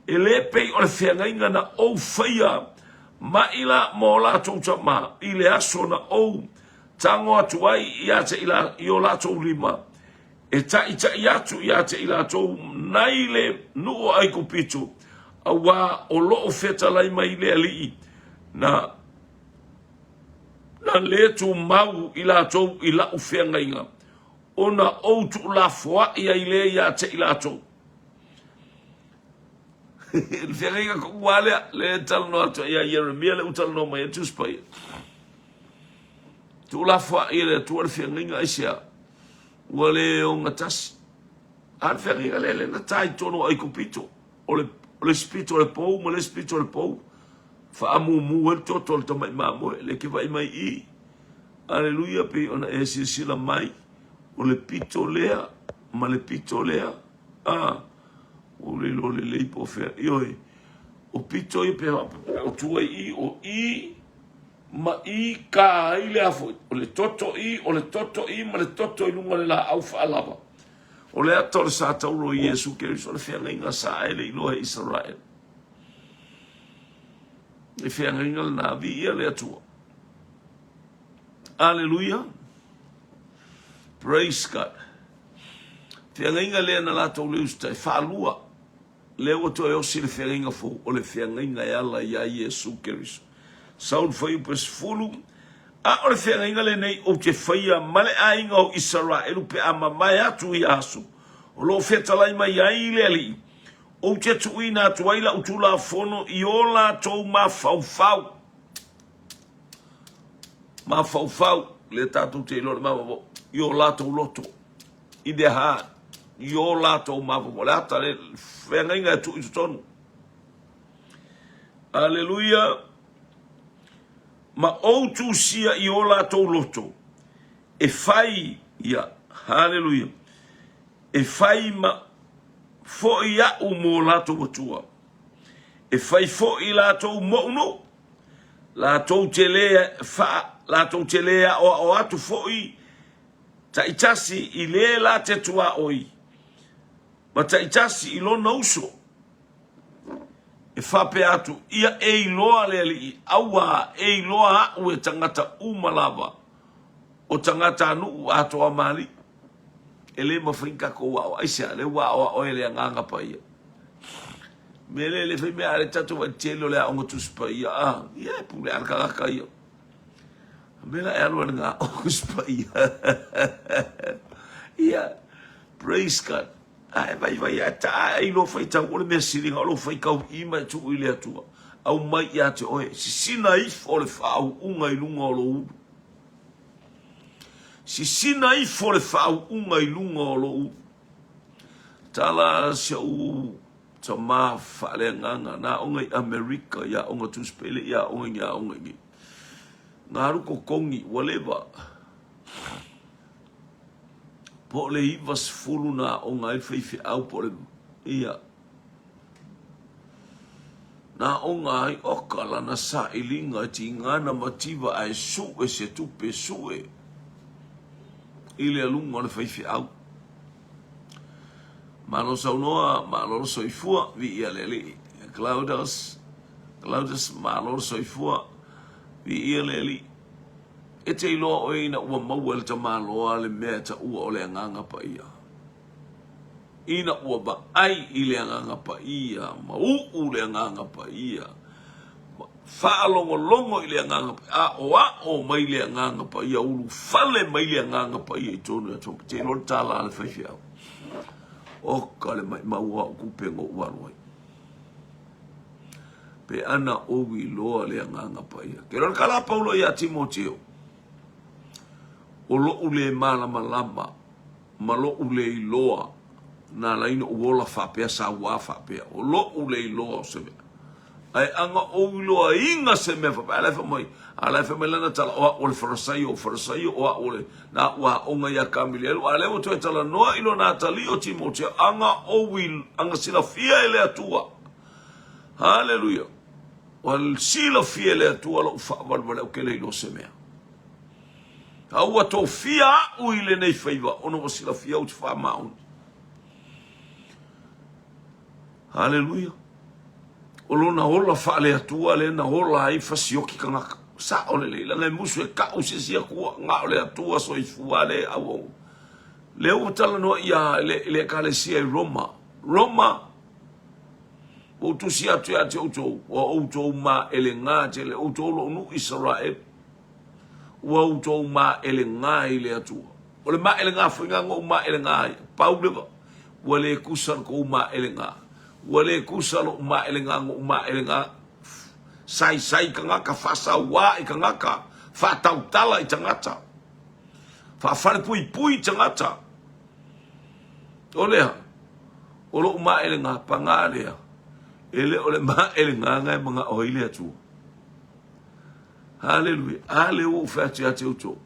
e le pei o le feagaiga na ou faia maila ma o latou tama i le aso na ou tago atu ai ia te i o latou lima, e taʻitaʻi atu ia te i latou nai le nuu o Aikupito, auā o loo fetalai mai le Alii na na le tumau i latou i la'u feagaiga, ona ou tuulafoaʻi ai lea ia te i latou. Le feagaiga koʻu lava lea, lea e talanoa atu ai ia Ieremia, lea ua talanoa mai ai Tusi Paia. Tuulafoaʻi e le Atua le feagaiga aisea? Ua le ogatasi. A le feagaiga lea lea na ta i totonu o Aikupito, o le, o le isi pito o le pou ma le isi pito o le pou. Faamumu ai le toto o le tamai mamoe, le ke vaai mai i. Aleluia, pei ona e silasila mai, o le pito lea ma le pito lea. A, ua ou le iloa lelei po o fea. Ioe, o pito ia pe o tua i i, o i ma i ka ai le a foi, o le toto i, o le toto i ma le toto i luga o le laau faalava. O le ata o le sa tauro i Iesu Keriso, o le feagaiga sa e le iloa e Isaraele. Le feagaiga lena, viia le Atua. Aleluia. Praise God. Feagaiga lea na latou le usitai, faalua. Lea ua toe osi le feagaiga fou, o le feagaiga e ala iā Iesu Keriso. Saulu fuaiupu e 10, A o le feagaiga lenei ou te faia ma le aiga o Isaraelu pe a mamae atu ia aso o lo o fetalai mai ai le Alii, ou te tuuina atu ai lau Tulafono i o latou mafaufau. Mafaufau, lea tatou te iloa le mafaufau, i o latou loto, in their heart, i o latou mafaufau. O le ata le feagaiga e tuu i totonu. Aleluia. Ma ou tusia i o latou loto e fai ia. Haleluia. E fai ma foi aʻu mo latou Atua. E fai foi latou moʻu nuu. Latou te lē faa, latou te lē aʻoaʻo atu foi taitasi i lē la te tuaoi ma taitasi i lona uso. E faapea atu, ia e iloa le Alii, auā, e iloa aʻu e tagata uma lava, o tagatanuu atoa ma alii. E le mafai ona tatou aoao. Aisea? Lea ua aoao e le Agaga Paia. Mea lea e le fai mea a le tatou vaai tele o le aoga Tusi Paia. Ah, ia e pule a le tagata ia. Mea la e alu ai le aoga Tusi Paia. Ia, praise God. A e vaivai a ta ai lo faitau o le mea sili o lo faitau i ma e tuu i le Atua. Aumai ia te oe, sisina ifo le faauuga i luga o lou ulu. Sisina ifo le faauuga i luga o lou tala si ou tamā faaleagaga na aoga i Amerika i aoga Tusi Paia i aoga i aoga i na alu totogi ua leva po o le 90 na aoga ai le faifeau po o le ia Na aoga ai oka lana sailiga e tiga na mativa ae sue se tupe sue i le aluga o le faifeau. Malo saunoa, malo le soifua, viia le Alii. Claudius, Claudius, malo le soifua, viia le Alii. E te iloa oe ina ua maua e le tamaloa le mea e taua o le Agaga Paia. Ina ua vaai i le Agaga Paia, ma uʻu le Agaga Paia, ma faalogologo i le Agaga Paia, aʻoaʻo mai le Agaga Paia, ulufale mai le Agaga Paia i totonu ia te te iloa le tala a le faifeau. Oka le maʻimau o aʻu kupe na ou alu ai. Pe ana ou iloa le Agaga Paia. Ke iloa le tala a Paulo iā Timoteo, o loʻu le malamalama ma loʻu le iloa na ala ai na ou ola faapea sauā faapea, o loʻu le iloa o se mea. Ae aga ou iloaina se mea faapea, a la e fai mai, a la e fai mai lana tala, o aʻu o le Farasaio, o Farasaio, o aʻu o le, na aʻu aoga iā Kamilielu, a lea ua toe talanoa i lona atalii o Timoteo, aga ou i, aga silafia e le Atua. Haleluia. Ua silafia e le Atua loʻu faawalewale au ke le iloa se mea. A ua tofia aʻu i lenei faiva ona ua silafia ou te faamaoni. Haleluia. O lona ola faale-Atua lea na ola ai fasioki tagata. Sao lelei, leaga e musu e kau se isi Atua, na o le Atua soifua le auau. Lea ua talanoa ia le, le ekalesia i Roma. Roma, ua ou tusi atu ia te outou, ua outou maelegā tele, outou lou nuu Isaraelu. Ua outou maelegā i le Atua. O le maelegā foi na ou maelegā ai, pau le va, ua le kusa le kou maelegā. Ua le kusa loʻu maelegā na ou maelegā saisai i tagata, faasauā i tagata, faatautala i tagata, faafalepuipui i tagata. O lea, o loʻu maelegā, pagā lea, e le o le maelegā na e manaʻo ai le Atua. Haleluia. A lea ua ou fai atu ia te outou,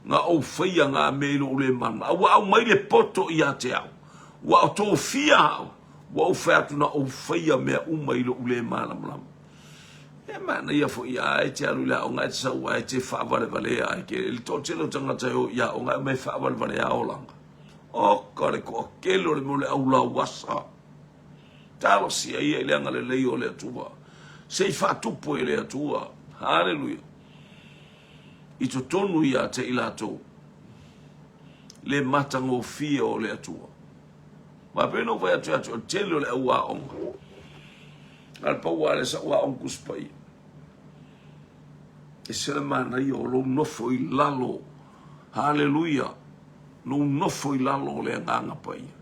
na ou faia ngā mea i lou le malamalama, a ua aumai le poto ia te au, ua o tofia au, ua ou fai atu na ou faia mea uma i lou le malamalama. E manaia foi a e te alu i le aoga e te sau a e te faavalevalea ai ke le toatele o tagata e o i aoga e omai e faavalevalea olaga. O ka le toatele o le mea o le aulauasa. Talosia ia i le agalelei o le Atua. Se i faatupu e le Atua. Haleluia. I totonu ia te i latou le matagofie o le Atua. Ma pei ona ou fai atu ia te oe, o le tele o le au aoga. A le pau lava lea sa ou aoga Tusi Paia. E se le manaia o lou nofo i lalo. Haleluia. Lou nofo i lalo o le Agaga Paia.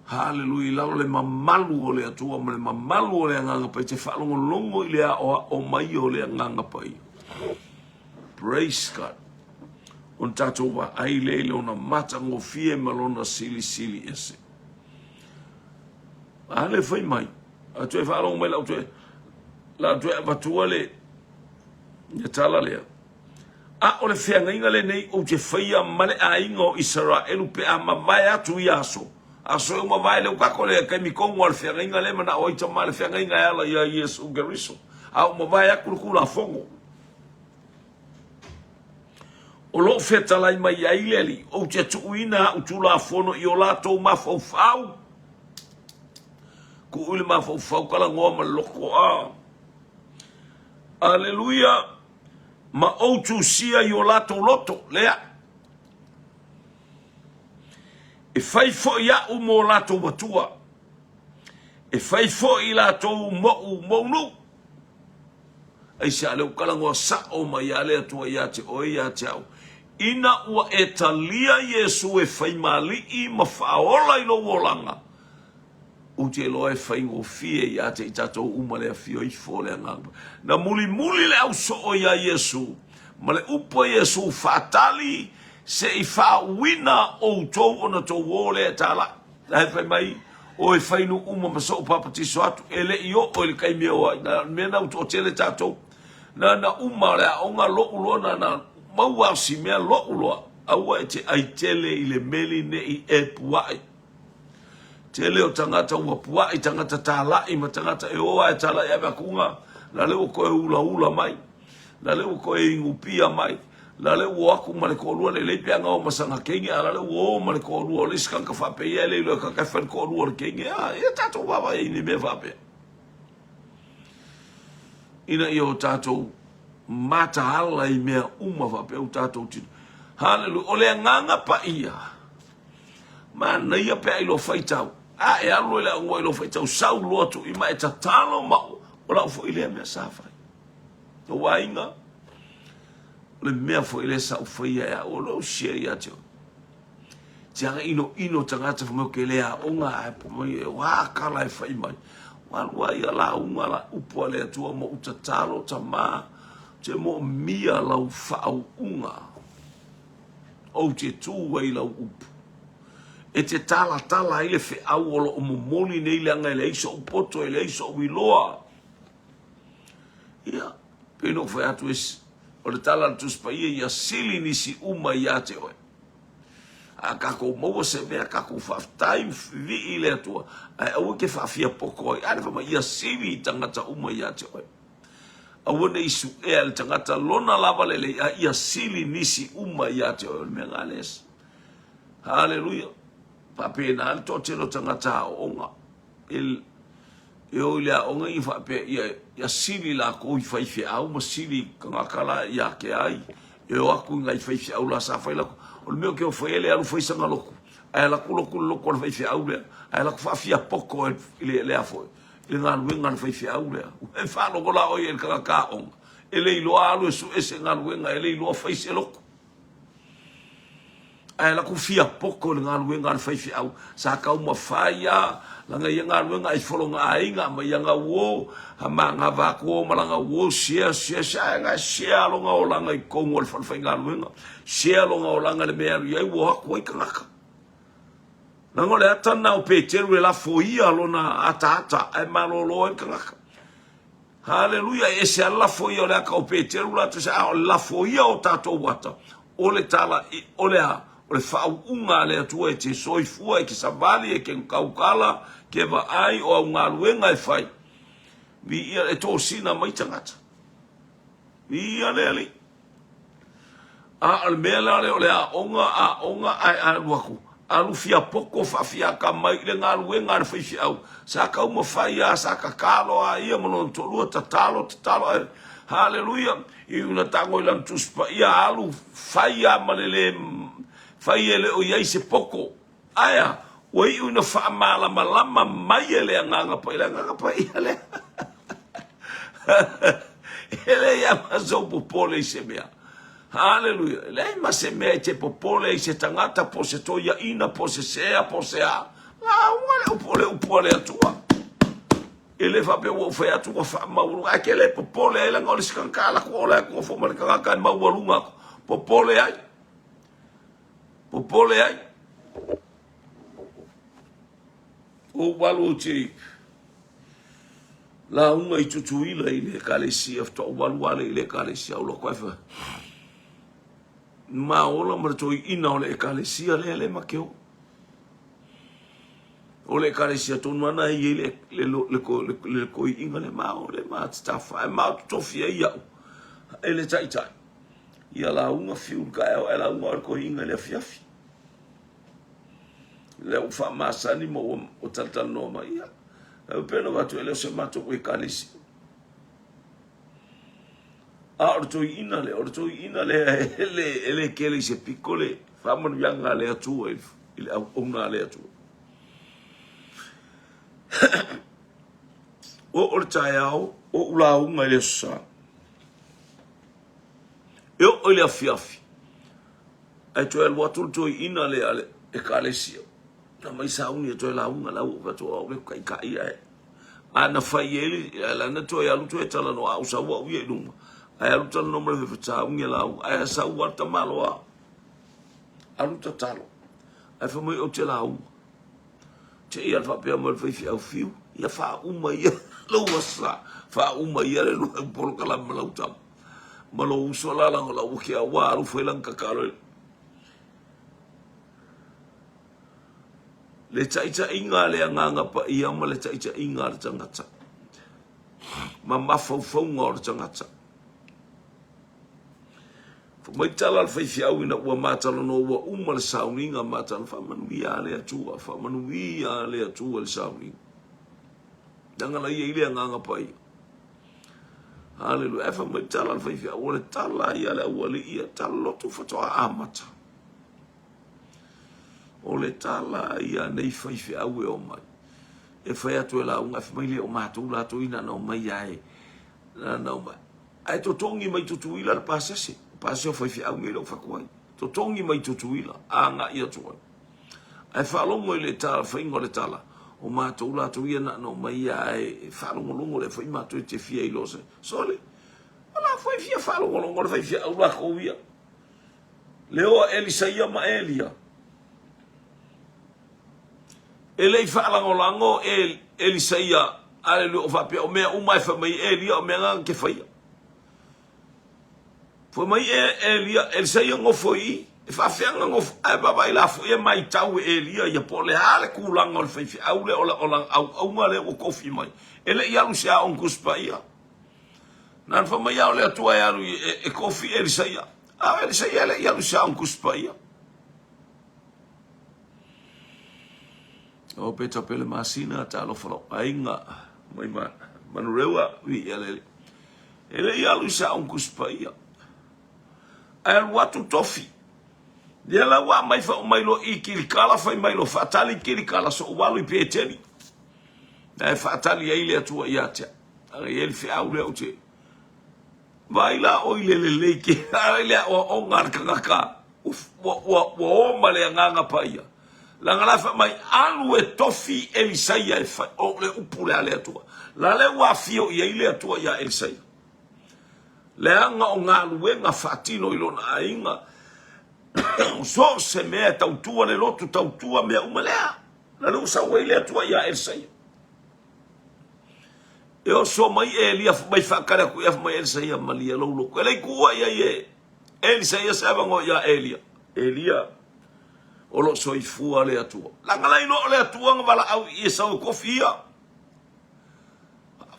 Haleluia, i lalo le mamalu o le Atua ma le mamalu o le Agaga Paia, te faalogologo i le aoao mai o le Agaga Paia. Praise God. Ona tatou vaai lea i lona matagofie ma lona silisili ese. A le fai mai, a toe faalogo mai lau toe, lau toe avatua le, le tala lea. A o le feagaiga lenei ou te faia ma le aiga o Isaraelu pe a mavae atu ia aso. Aso e ua mavae lea ua kako le taimi tonu a le feagaiga lea e manao ai tama le feagaiga e ala ia Iesu Keriso. A ua mavae atu le Tulafono. O lo o fetalai mai ai le Alii, ou te tuuina a'u Tulafono i o latou mafaufau. Tuu i le mafaufau talanoa ma le loto a. Aleluia! Ma ou tusia i o latou loto, lea. E fai foi a'u mo latou matua, e fai foi latou mo'u mou nuu. Aisea lea ua talanoa sa'o mai a le Atua ia te oe ia te au, ina ua e talia Iesu e faimaali'i ma faaola i lou olaga, Ou te iloa e faigofie ia te i tatou uma le afio ifo o le Agaga. Na mulimuli le ausoo iā Iesu, ma le upu a Iesu, Faatali se i faauuina outou ona tou o lea e tālaʻi. La e fai mai, O e fai nuu uma ma sou papatiso atu, e le i oo i le taimi e o ai. Na o le mea na ua toatele tatou. Na na uma o le aoga loʻu loa na na maua au si mea loʻu loa. Aua e te ʻai tele i le meli ne i e puaʻi. Tele o tagata ua puaʻi, tagata tālaʻi ma tagata e o a e tālaʻi ave akuga, la le ua koe ulaula mai, la le ua koe inupia mai, la le ua o aku ma le toalua lelei pe ana o ma sana keine, a la le ua o ma le toalua o le isi kanaka faapeia e le iloa e kaka e fai le toalua o le keine, a ia tatou vaavaai i ni mea faapea. Ina ia o tatou mataala i mea uma faapea ua tatou tino. Haleluia. O le agaga paia. Manaia pe a i lou faitau. A e alu loa i le aoga i lou faitau, sau loa tuu i ma e tatalo ma o lau foi lea mea sa fai. Lou aiga, o le mea foi lea sa ou faia e au, o lou share ia te oe. Te aga inoino tagata fai mai ou te le aoga ae fai mai o a tala e fai mai. Ua alu ai a lauga la upu a le Atua ma ou tatalo tama, te moomia lau faauuga. Ou te tū ai i lau upu. E te talatala ai le feau o lo o momoli nei leaga e leai so'u poto, e leai so'u iloa. Ia, pei ona ou fai atu, o le tala a le Tusi Paia, ia sili nisi uma ia te oe. A tatou maua se mea, tatou faafetai, vivii i le Atua, ae aua e te faafiapoko ai. A le fai mai, ia sili tagata uma ia te oe. Aua ne i suea e le tagata lona lava lelei, a ia sili nisi uma ia te oe. O le mea lena lea. Haleluia. Faapena le toatele o tagata aooga. E, e o i le aoga ia faapea ia, ia sili lakou i faifeau ma sili i tagata la ia te ai. E o atu i nai faifeau la sa fai lakou. O le mea o ke o fai ele alu fai sana lotu. Ae alu atu lotu le lotu a le faifeau lea. Ae alu atu faafiapoto i le, le a foi. i le galuega a le faifeau lea. Ua e faalogo la oe i le tagata aoga, e le iloa alu e sue se galuega, e le iloa fai se lotu. Ae laku fia poto i le galuega a le faifeau. Sa taumafai a lana ia galuega ai fologa aiga ma ia gauo, ha mangava atu o ma lana uo, share, share, share, ae na share lona olaga i totonu o le falefaigaluega. Share lona olaga i le mea e alu i ai, ua o atu ai tagata. Leaga o le ata lena o Peteru e lafoia lona ataata ae malolo ai le tagata. Haleluia, e ese a lafo ia o le ata o Peteru latou se a o le lafo ia o tatou ata, o le tala, o le a, o le faauuga a le Atua e te soifua, e te savali, e te tautala, ke vaai o au galuega e fai. Viia e tosina mai tagata. Viia le Alii. A o le mea la lea o le aoga, aoga ae alu atu, alu fiapoko faafiaka mai i le galuega a le faifeau. Sa taumafai lava, sa tatalo lava ia ma lona toalua, tatalo, tatalo, ae haleluia, i una tago i lana Tusi Paia, alu fai lava ma le le fai e le o i ai se poko. Ae a? Ua iu ina faamalamalama mai e le Agaga Paia, le Agaga Paia lea. E leai lava ma sou popole i se mea. Haleluia. E leai ma se mea e te popole ai se tagata, po o se toiaina, po o se sea, po o se a. Lauga le upu o le upu a le Atua. E le faapea ua ou fai atu ua faamaualuga, ae ke le popole ai leaga o le isi tagata ala atu ola atu nofo ma le tagata e maualuga atu. Popole ai. Popole ai. Ou alu ou te lauga i Tutuila i le ekalesia, faatoa ou alu ale i le ekalesia, ou loko ai fa ma ola ma le toeaina o le ekalesia lea le ma ke o. O le ekalesia tonu ana e i ai le, le, le, le, le toeaina le ma o le ma tatafa, e ma o totofi ai au e le taitai. Ia lauga fiu i le taeao ae lauga o le toeaina i le afiafi. Lea ua faamasani ma ua talatalanoa mai, ia, e pei ona avatu e le o se matou ekalesia. A o le toeaina lea, o le toeaina lea e le, e le kele i se piko le faamanuiaga a le Atua i le auauna a le Atua. Oo le taeao, ou lauga i le Aso Sa. E oo i le afiafi, ae toe alu atu le toeaina lea a le ekalesia, na mai sauni e toe lauga la ua fai atu o au le taitai ae a na fai i ai la na toe alu toe talanoa a ou sau au ia i luma ae alu talanoa ma le sauni e lauga ae sau lava le tamaloa alu tatalo ae fai mai ou te lauga te ia faapea mai le faifeau fiu ia faauma ia lou asa faauma ia le lua polokalame ma lau tama ma lou uso la lagolago ke ua alu fai lana tatalo i le taitaiga a le Agaga Paia ma le taitaiga a le tagata ma mafaufauga o le tagata. Fai mai tala a le faifeau ina ua matalanoa ua uma le sauniga matalo faamanuia a le Atua, faamanuia a le Atua le sauniga. Leaga la ia i le Agaga Paia. Haleluia. Ae fai mai tala le faifeau, o le tala ia le aualii ia, tala lotu faatoa amata. O le tala ia nei faifeau e omai. E fai atu e lauga, e fai mai le o matou latou ina na omai ae. Na na omai. Ae totogi mai Tutuila le pasese. Pasese o faifeau nei lau fatu ai. Totogi mai Tutuila, agai atu ai. Ae faalogo i le tala, faiga o le tala, o matou latou ia na na omai ae faalogologo lea foi matou e te fia iloa se. Sole, o la foi fia faalogologo le faifeau lakou ia. Leo a Elisaia ma Elia. E le i faalagolago e Elisaia, aleluia, o faapea, o mea uma e fai mai Elia, o mea na ke faia. Fai mai e Elia, Elisaia nofo i i, e faafefea ona nofo, ae vaavaai la foi e matau e Elia ia po o le a le tulaga o le faifeau lea o lana auauna lea ua tofi mai. E le i alu i se aoga Tusi Paia. Na ona fai mai lava o le Atua e alu e, e tofi Elisaia. A o Elisaia e le i alu i se aoga Tusi Paia. O Peta Pele Masina, talofa lou aiga, mai ma Manurewa, viia le Alii. E le i alu i se aoga Tusi Paia. Ae alu atu tofi. Ia la ua aumai faauma mai loa i Kilikala, fai mai loa faatali Kilikala, sou alu i Peteli. Na e faatali ai le Atua ia te au. Ae i ai le feau lea ou te vaai la oi le lelei ke ai le aoaoga a le tagata ua, ua, ua o ma le agaga paia. Leaga la fai mai, alu e tofi Elisaia e fai, o le upu lea a le Atua. La lea ua afio i ai le Atua ia Elisaia. Leaga o galuega faatino i lona aiga, so o se mea e tautua le lotu, tautua mea uma lea. La lea ua sau ai le Atua ia Elisaia. E oso mai Elia mai faatali atu ia mai Elisaia malie lou loto. E le i tuua i ai e Elisaia se avanoa ia Elia. Elia o lo o soifua le Atua. Leaga la iloa o le Atua na valaau i e sau e tofi ia.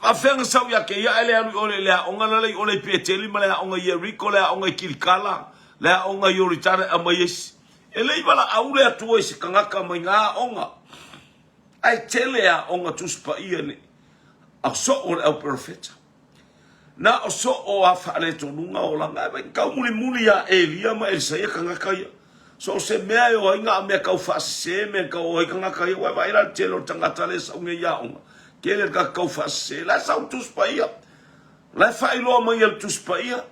Faafefea na sau ia te ia ae le alu i o le aoga la le i o le i Peteli ma le aoga i Ieriko, le aoga i Kilikala, le aoga i Ioritana e aumai ai isi. E le i valaau le Atua i se tagata mai na aoga. Ae tele aoga Tusi Paia nei a soo o le au perofeta. Na o soo a faaletonuga olaga. Ae vai tau mulimuli ia Elia ma Elisaia tagata ia. So o se mea e o ai na o mea tau faasese, mea tau o ai tagata ia. Ua vaai la le tele o tagata lea e sau nei i aoga. Tele le tagata tau faasese. La e sau Tusi Paia. La e faailoa mai e le Tusi Paia.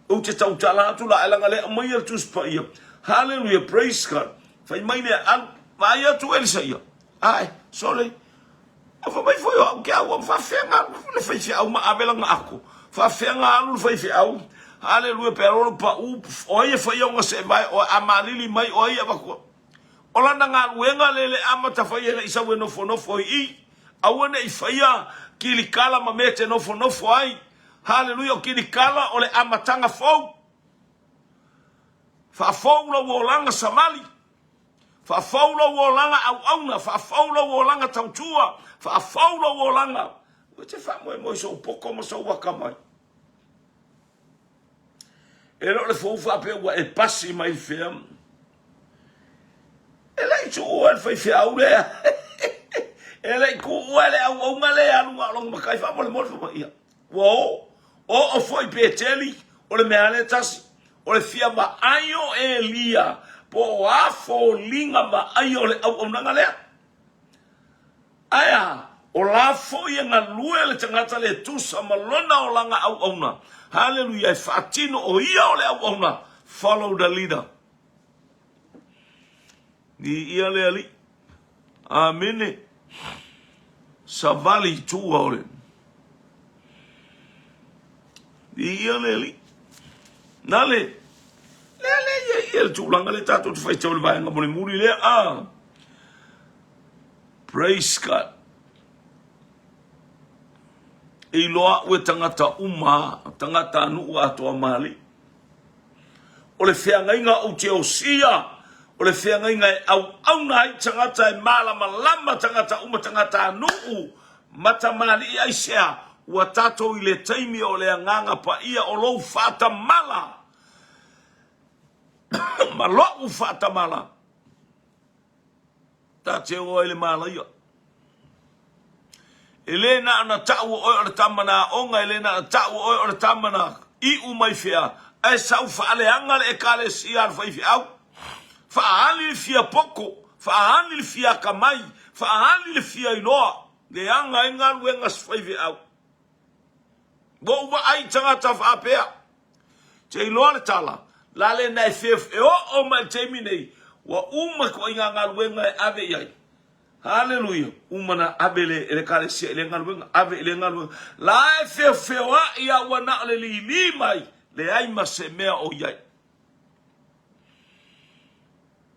Ou te tautala atu la, ae leaga le aumaia le Tusi Paia. Hallelujah, praise God. Fai mai le alu, vaai atu Elisaia. Ae, sole, a fai mai foi o au ke au, faafefea na alu le faifeau ma ave lana ato. Faafefea na alu le faifeau. Hallelujah, pe alo le pau, o ai e faia ona seevae oe, a malili mai o ai e avatua. O lana galuega le le amata fai e le i sau e nofonofo i i. Aua ne i faia kilikala ma mea e te nofonofo ai. Haleluia, o Kilikala o le amataga fou. Faafou lou olaga savali. Faafou lou olaga auauna. Faafou lou olaga tautua. Faafou lou olaga. Ua te faamoemoe i sou poto ma sou akamai. E le o le fou faapea ua e pasi mai fea. E le i tuua le faifeau lea. E le i tuua le auauna lea alu na o lona matai faamolemole fai mai ia. Ua o. Oo foi Peteli, o le mea lava lea tasi. O le fia vaai o Elia po o a foliga vaaia o le auaunaga lea. Ae a? O la foi e galue le tagata le tusa ma lona olaga auauna. Haleluia, e faatino o ia o le auauna. Follow the leader. Viia le Alii. Amene. Savali i tua o le. Viia le Alii. Na le. Lea le ia ia le tulaga le tatou te faitau le vaega mulimuli lea. Ah. Praise God. E iloa au e tagata uma, tagata nuu atoa ma alii. O le feagaiga ou te osia, o le feagaiga e auauna ai tagata e malamalama tagata uma tagata nuu ma tamalii aisea ua tatou i le taimi o le Agaga Paia o lou faatamala ma lo'u faatamala. Ta te o ai le malaia. E le na ona tau o oe o le tama na aoga, e le na ona tau o oe o le tama na iu mai fea, ae sau faaleaga le ekalesia a le faifeau. Faaali le fia poto, faaali le fia atamai, faaali le fia iloa, leaga ai galuega a se faifeau. Ua ou vaai i tagata faapea. Te iloa le tala, la le na e fef e oo mai le taimi nei, ua uma ituaiga galuega e ave i ai. Haleluia, uma na ave le e le ekalesia i lea galuega, ave i lea galuega. La e feofeoai a ua na o le lili mai, leai ma se mea o i ai.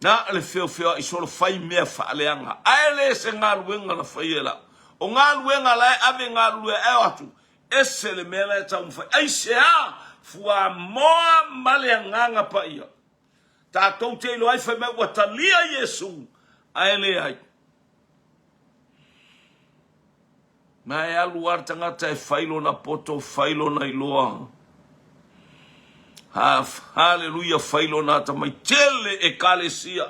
Na o le feofeoai solo fai mea faaleaga, ae le se galuega na faia e lau. O galuega la e ave galulue ae o atu, Ese le mea la e taumafai. Aisea? Fuamoa ma le Agaga Paia. Tatou te iloa ai fai mai ua talia Iesu, ae leai. Ma e alu lava le tagata e fai lona poto, fai lona iloa. Ha, haleluia, fai lona atamai. Tele ekalesia.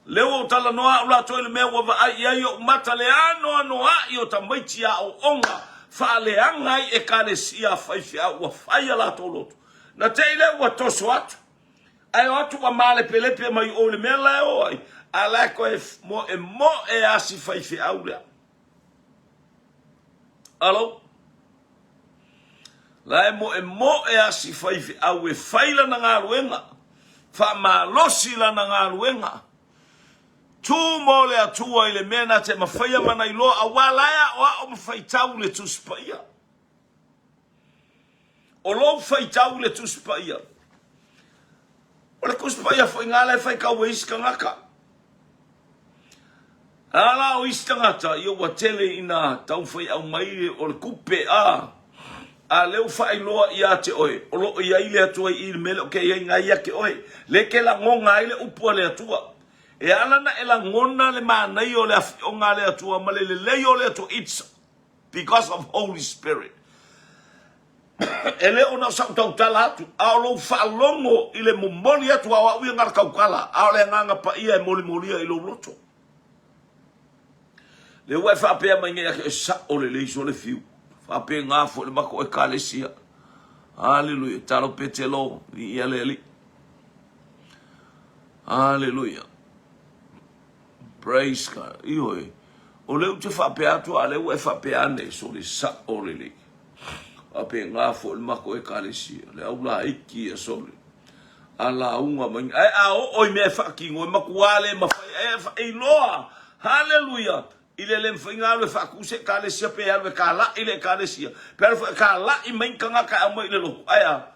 Lea ua ou talanoa au latou i le mea ua vaai i ai ou mata le anoanoai o tamaiti aoaoga faaleaga ai ekalesia a faifeau ua fai a latou loto. Na te i lea ua toso atu, ae o atu ua malepelepe mai o i le mea la e o ai, a la e toe moemoe a si faifeau lea. Alo? La e moemoe a si faifeau e fai lana galuega, faamalosi lana galuega, tu mo le Atua i le mea na te mafaia ma na iloa, aua la e aoao ma faitau le Tusi Paia. O lou faitau i le Tusi Paia, o le Tusi Paia foi ngā la e faitau e isi tagata. A la o isi tagata, ia ua tele ina taumafai e aumai o le kupe, a, a lea ua faailoa ia te oe, o lo o i ai le Atua i i le mea lea o ke i ai ngai ia te oe. Le ke lagona ai le upu a le Atua. E ala na e lagona le manaia o le afioga a le Atua ma le lelei o le Atua, it's because of Holy Spirit. E le o na o sau tautala atu, a o lou faalogo i le momoli atu a o au ia na o le tautala, a o le Agaga Paia e molimolia i lou loto. Lea ua e faapea mai nei ake, e sao lelei sole fiu. Faapena foi le matou ekalesia. Aleluia. Talo Petelo, viia le Alii. Aleluia. Praise God. Ioe. O lea ou te faapea atu, a lea ua e faapea ane, sole sao lelei. Faapena foi le matou ekalesia, le au laiti ia sole. A lauga mai, ae a oo i mea e faatino, e matua le mafai, e iloa, haleluia, i le le mafai ona alu e faatu se ekalesia, pe alu e kalai le ekalesia, pe alu foi e kalai mai ni tagata e aumai i le lotu, ae a?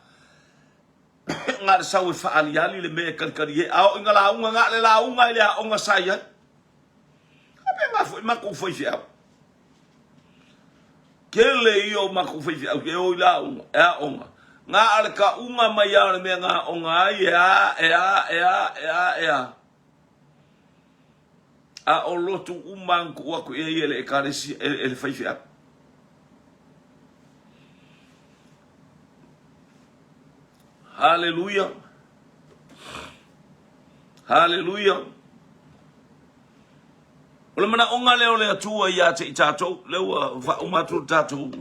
Na o le sau e faaaliali le mea e kalikali ai, a oo ina lauga, na o le lauga i le aoga sa i ai. Faapena foi matou faifeau. Tele ia o matou faifeau e o i lauga, e aoga. Na o le tauga mai lava o le mea na aoga ai, e a, e a, e a, e a, e a. A o lotu uma na tuu atu i ai e le ekalesia, e le faifeau. Haleluia. Haleluia. O le manaoga lea o le Atua ia te i tatou, lea ua faauma atu le tatou,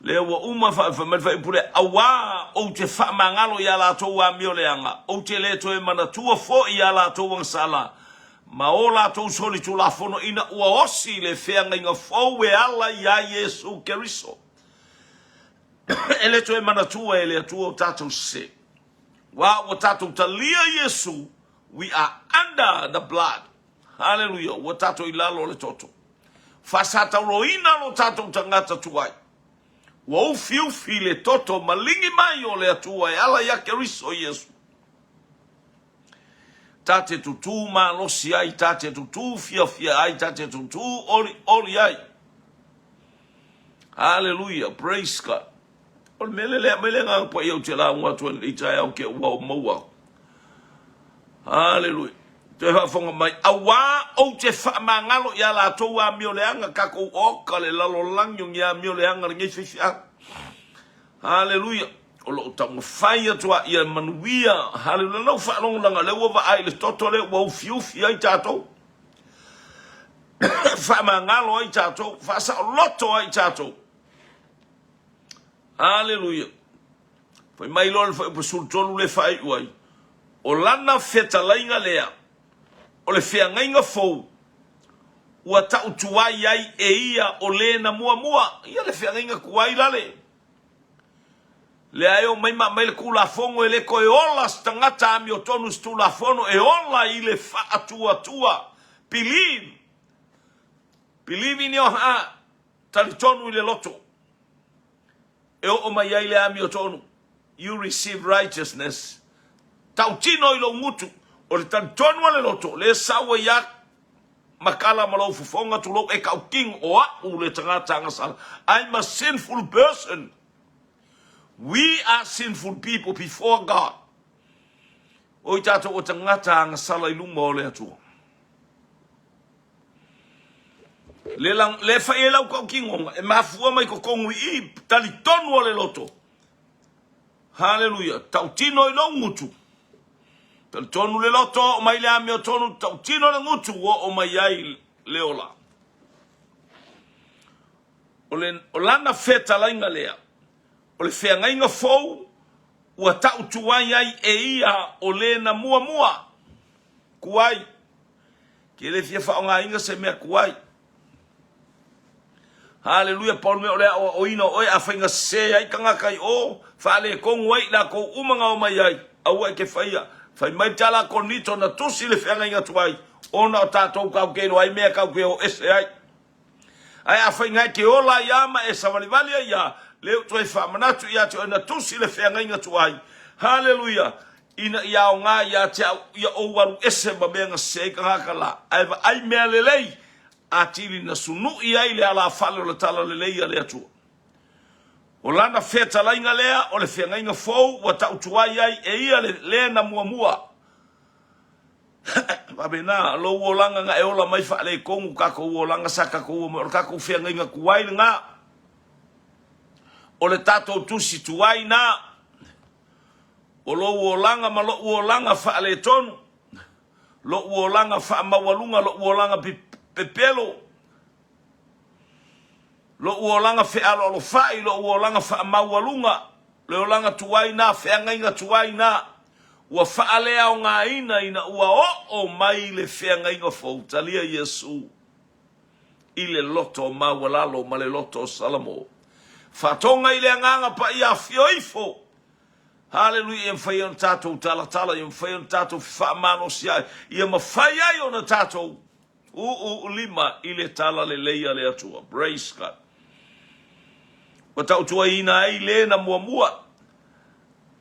lea ua uma fai mai le faaiupu lea, auā ou te faamagalo iā latou amioleaga, ou te le toe manatua foi iā latou agasala, ma o latou solitulafono ina ua osi le feagaiga fou e ala iā Iesu Keriso. E le toe manatua e le Atua o tatou sese. Auā ua tatou talia Iesu We are under the blood. Hallelujah. Ua tatou i lalo o le toto. Faasatauloina lo tatou tagata tuai. Ua ufiufi le toto maligi mai o le Atua e ala ia Keriso Iesu. Ta te tutū malosi ai, ta te tutū fiafia ai, ta te tutū olioli ai. Hallelujah. Praise God. O le mea lea lea mai le Agaga Paia ou te lauga atu ai lenei taeao ke ua o maua aku. Haleluia. Toe faafofoga mai, auā ou te faamagalo iā latou amioleaga, tatou oka le lalolagi o ni amioleaga lenei faifeau. Haleluia. O lo o taumafai atu a ia manuia. Haleluia. Lau faalogolaga, lea ua vaai i le toto lea ua ufiufi ai tatou. Faamagalo ai tatou, faasaoloto ai tatou. Aleluia. Fai mai loa le fuaiupu 13 le faaiu ai, o lana fetalaiga lea, o le feagaiga fou, ua tau tuai ai e ia o le na muamua. Ia le feagaiga tuai lale. Lea e o mai ma aumai le Tulafono e le toe ola se tagata amiotonu i se Tulafono, e ola i le faatuatua. Believe. Believe in your heart. Talitonu i le loto e oo mai ai le amiotonu. You receive righteousness. Tautino i lou gutu. O le talitonu a le loto, lea sau ai a makala ma lou fofoga tulou e tautino o au le tagata agasala. I'm a sinful person. We are sinful people before God. O i tatou o tagata agasala i luma o le Atua. Le, le fai ai lau tautinoga e mafua mai totonu i i, talitonu o le loto. Haleluia. Tautino i lou gutu. Talitonu le loto, oo mai le amiotonu, tautino le gutu, oo mai ai le ola. O, le, o lana fetalaiga lea, o le feagaiga fou, ua tau tuai ai e ia o le na muamua. Tuai. Ke le fia faaaogaina se mea tuai. Haleluia, pau le mea o le aoaoina o oe, afai na sese ai tagata i o, faaletonu ai i latou uma na omai ai, aua e te faia. Fai mai le tala a Korinito na tusi le feagaiga tuai, ona o tatou tatou te iloa ai mea tatou te o ese ai. Ae afai na e te ola ai a ma e savalivali ai a, lea ua toe faamanatu ia te oe na tusi le feagaiga tuai. Haleluia! Ina ia aoga ia te au ia ou alu ese ma mea na sese ai tagata la, ae vaai mea lelei, atili na sunuʻi ai le alafale o le talalelei a le Atua. O lana fetalaiga lea o le feagaiga fou ua tau tuai ai e ia le le na muamua. Faapena lou olaga na e ola mai faaletonu tatou olaga sa tatou o mai o le tatou feagaiga tuai lena. O le tatou tusi tuai na. O lou olaga ma lou olaga faaletonu, lou olaga faamaualuga, lou olaga pepelo, lou olaga fealoalofai, lou olaga faamaualuga, le olaga tuai na, feagaiga tuai na, ua faaleaogaina ina ua oo mai le feagaiga fou. Talia Iesu i le loto maualalo ma le loto o Salamo. Faatoga i le Agaga Paia afio ifo. Haleluia, ia mafai ona tatou talatala, ia mafai ona tatou fefaamalosi ai, ia mafai ai ona tatou uu lima i le talalelei a le Atua. Praise God. Ua tautuaina ai le na muamua,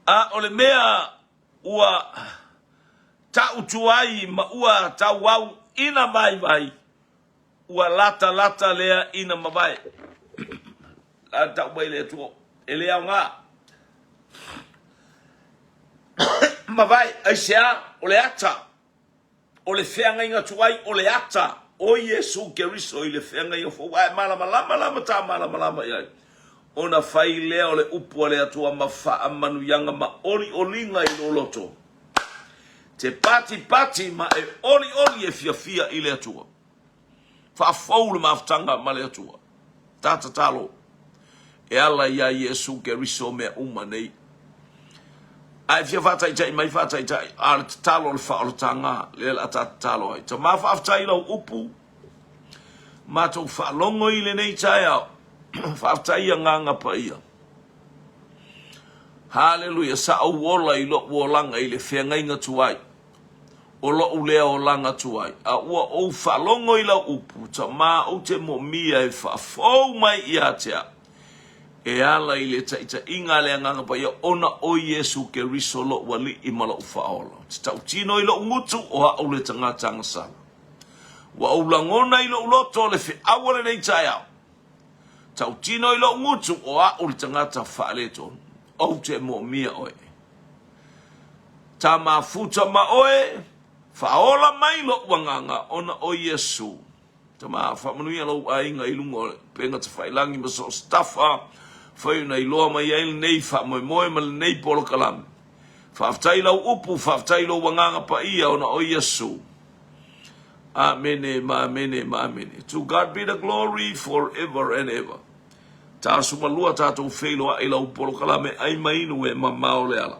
a o le mea ua tautuai ma ua tauau ina vaivai, ua latalata lea ina mavae. La tau mai le Atua, e le aoga. Mavae, aisea? O le ata, o le feagaiga tuai, o le ata o Iesu Keriso i le feagaiga fou, ae malamalama la ma ta malamalama i ai, ona fai lea o le upu a le Atua ma faamanuiaga ma olioliga i lou loto. Te patipati ma e olioli e fiafia i le Atua. Faafou le mafutaga ma le Atua. Ta tatalo e ala iā Iesu Keriso mea uma nei. A e fia faataitai mai, faataitai, a o le tatalo o le faaolataga lea o le a ta tatalo ai. Tama, faafetai i lau upu, matou faalogo i lenei taeao. Faafetai Agaga Paia. Haleluia, sa ou ola i lou olaga i le feagaiga tuai. O lou lea olaga tuai, a ua ou faalogo i lau upu, Tama, ou te moomia e faafou mai ia te au, e ala i le taitaiga a le Agaga Paia, ona o Iesu Keriso lou Alii ma lou Faaola. Ou te tautino i lou gutu, o au le tagata agasala. Ua ou lagona i lou loto le feau o lenei taeao. Tautino i lou gutu, o au le tagata faaletonu. Ou te moomia oe. Ta mafuta ma oe, faaola mai lou agaga ona o Iesu. Tama, faamanuia lou aiga i luga o le upega tafailagi ma so o se tafa, fai ona iloa mai ai lenei faamoemoe ma lenei polokalame. Faafetai i lau upu, faafetai i lou Agaga Paia ona o Iesu. Amene ma amene ma amene. To God be the glory forever and ever. Ta aso malua tatou feiloai i lau polokalame ai ma inu e mamao le ala.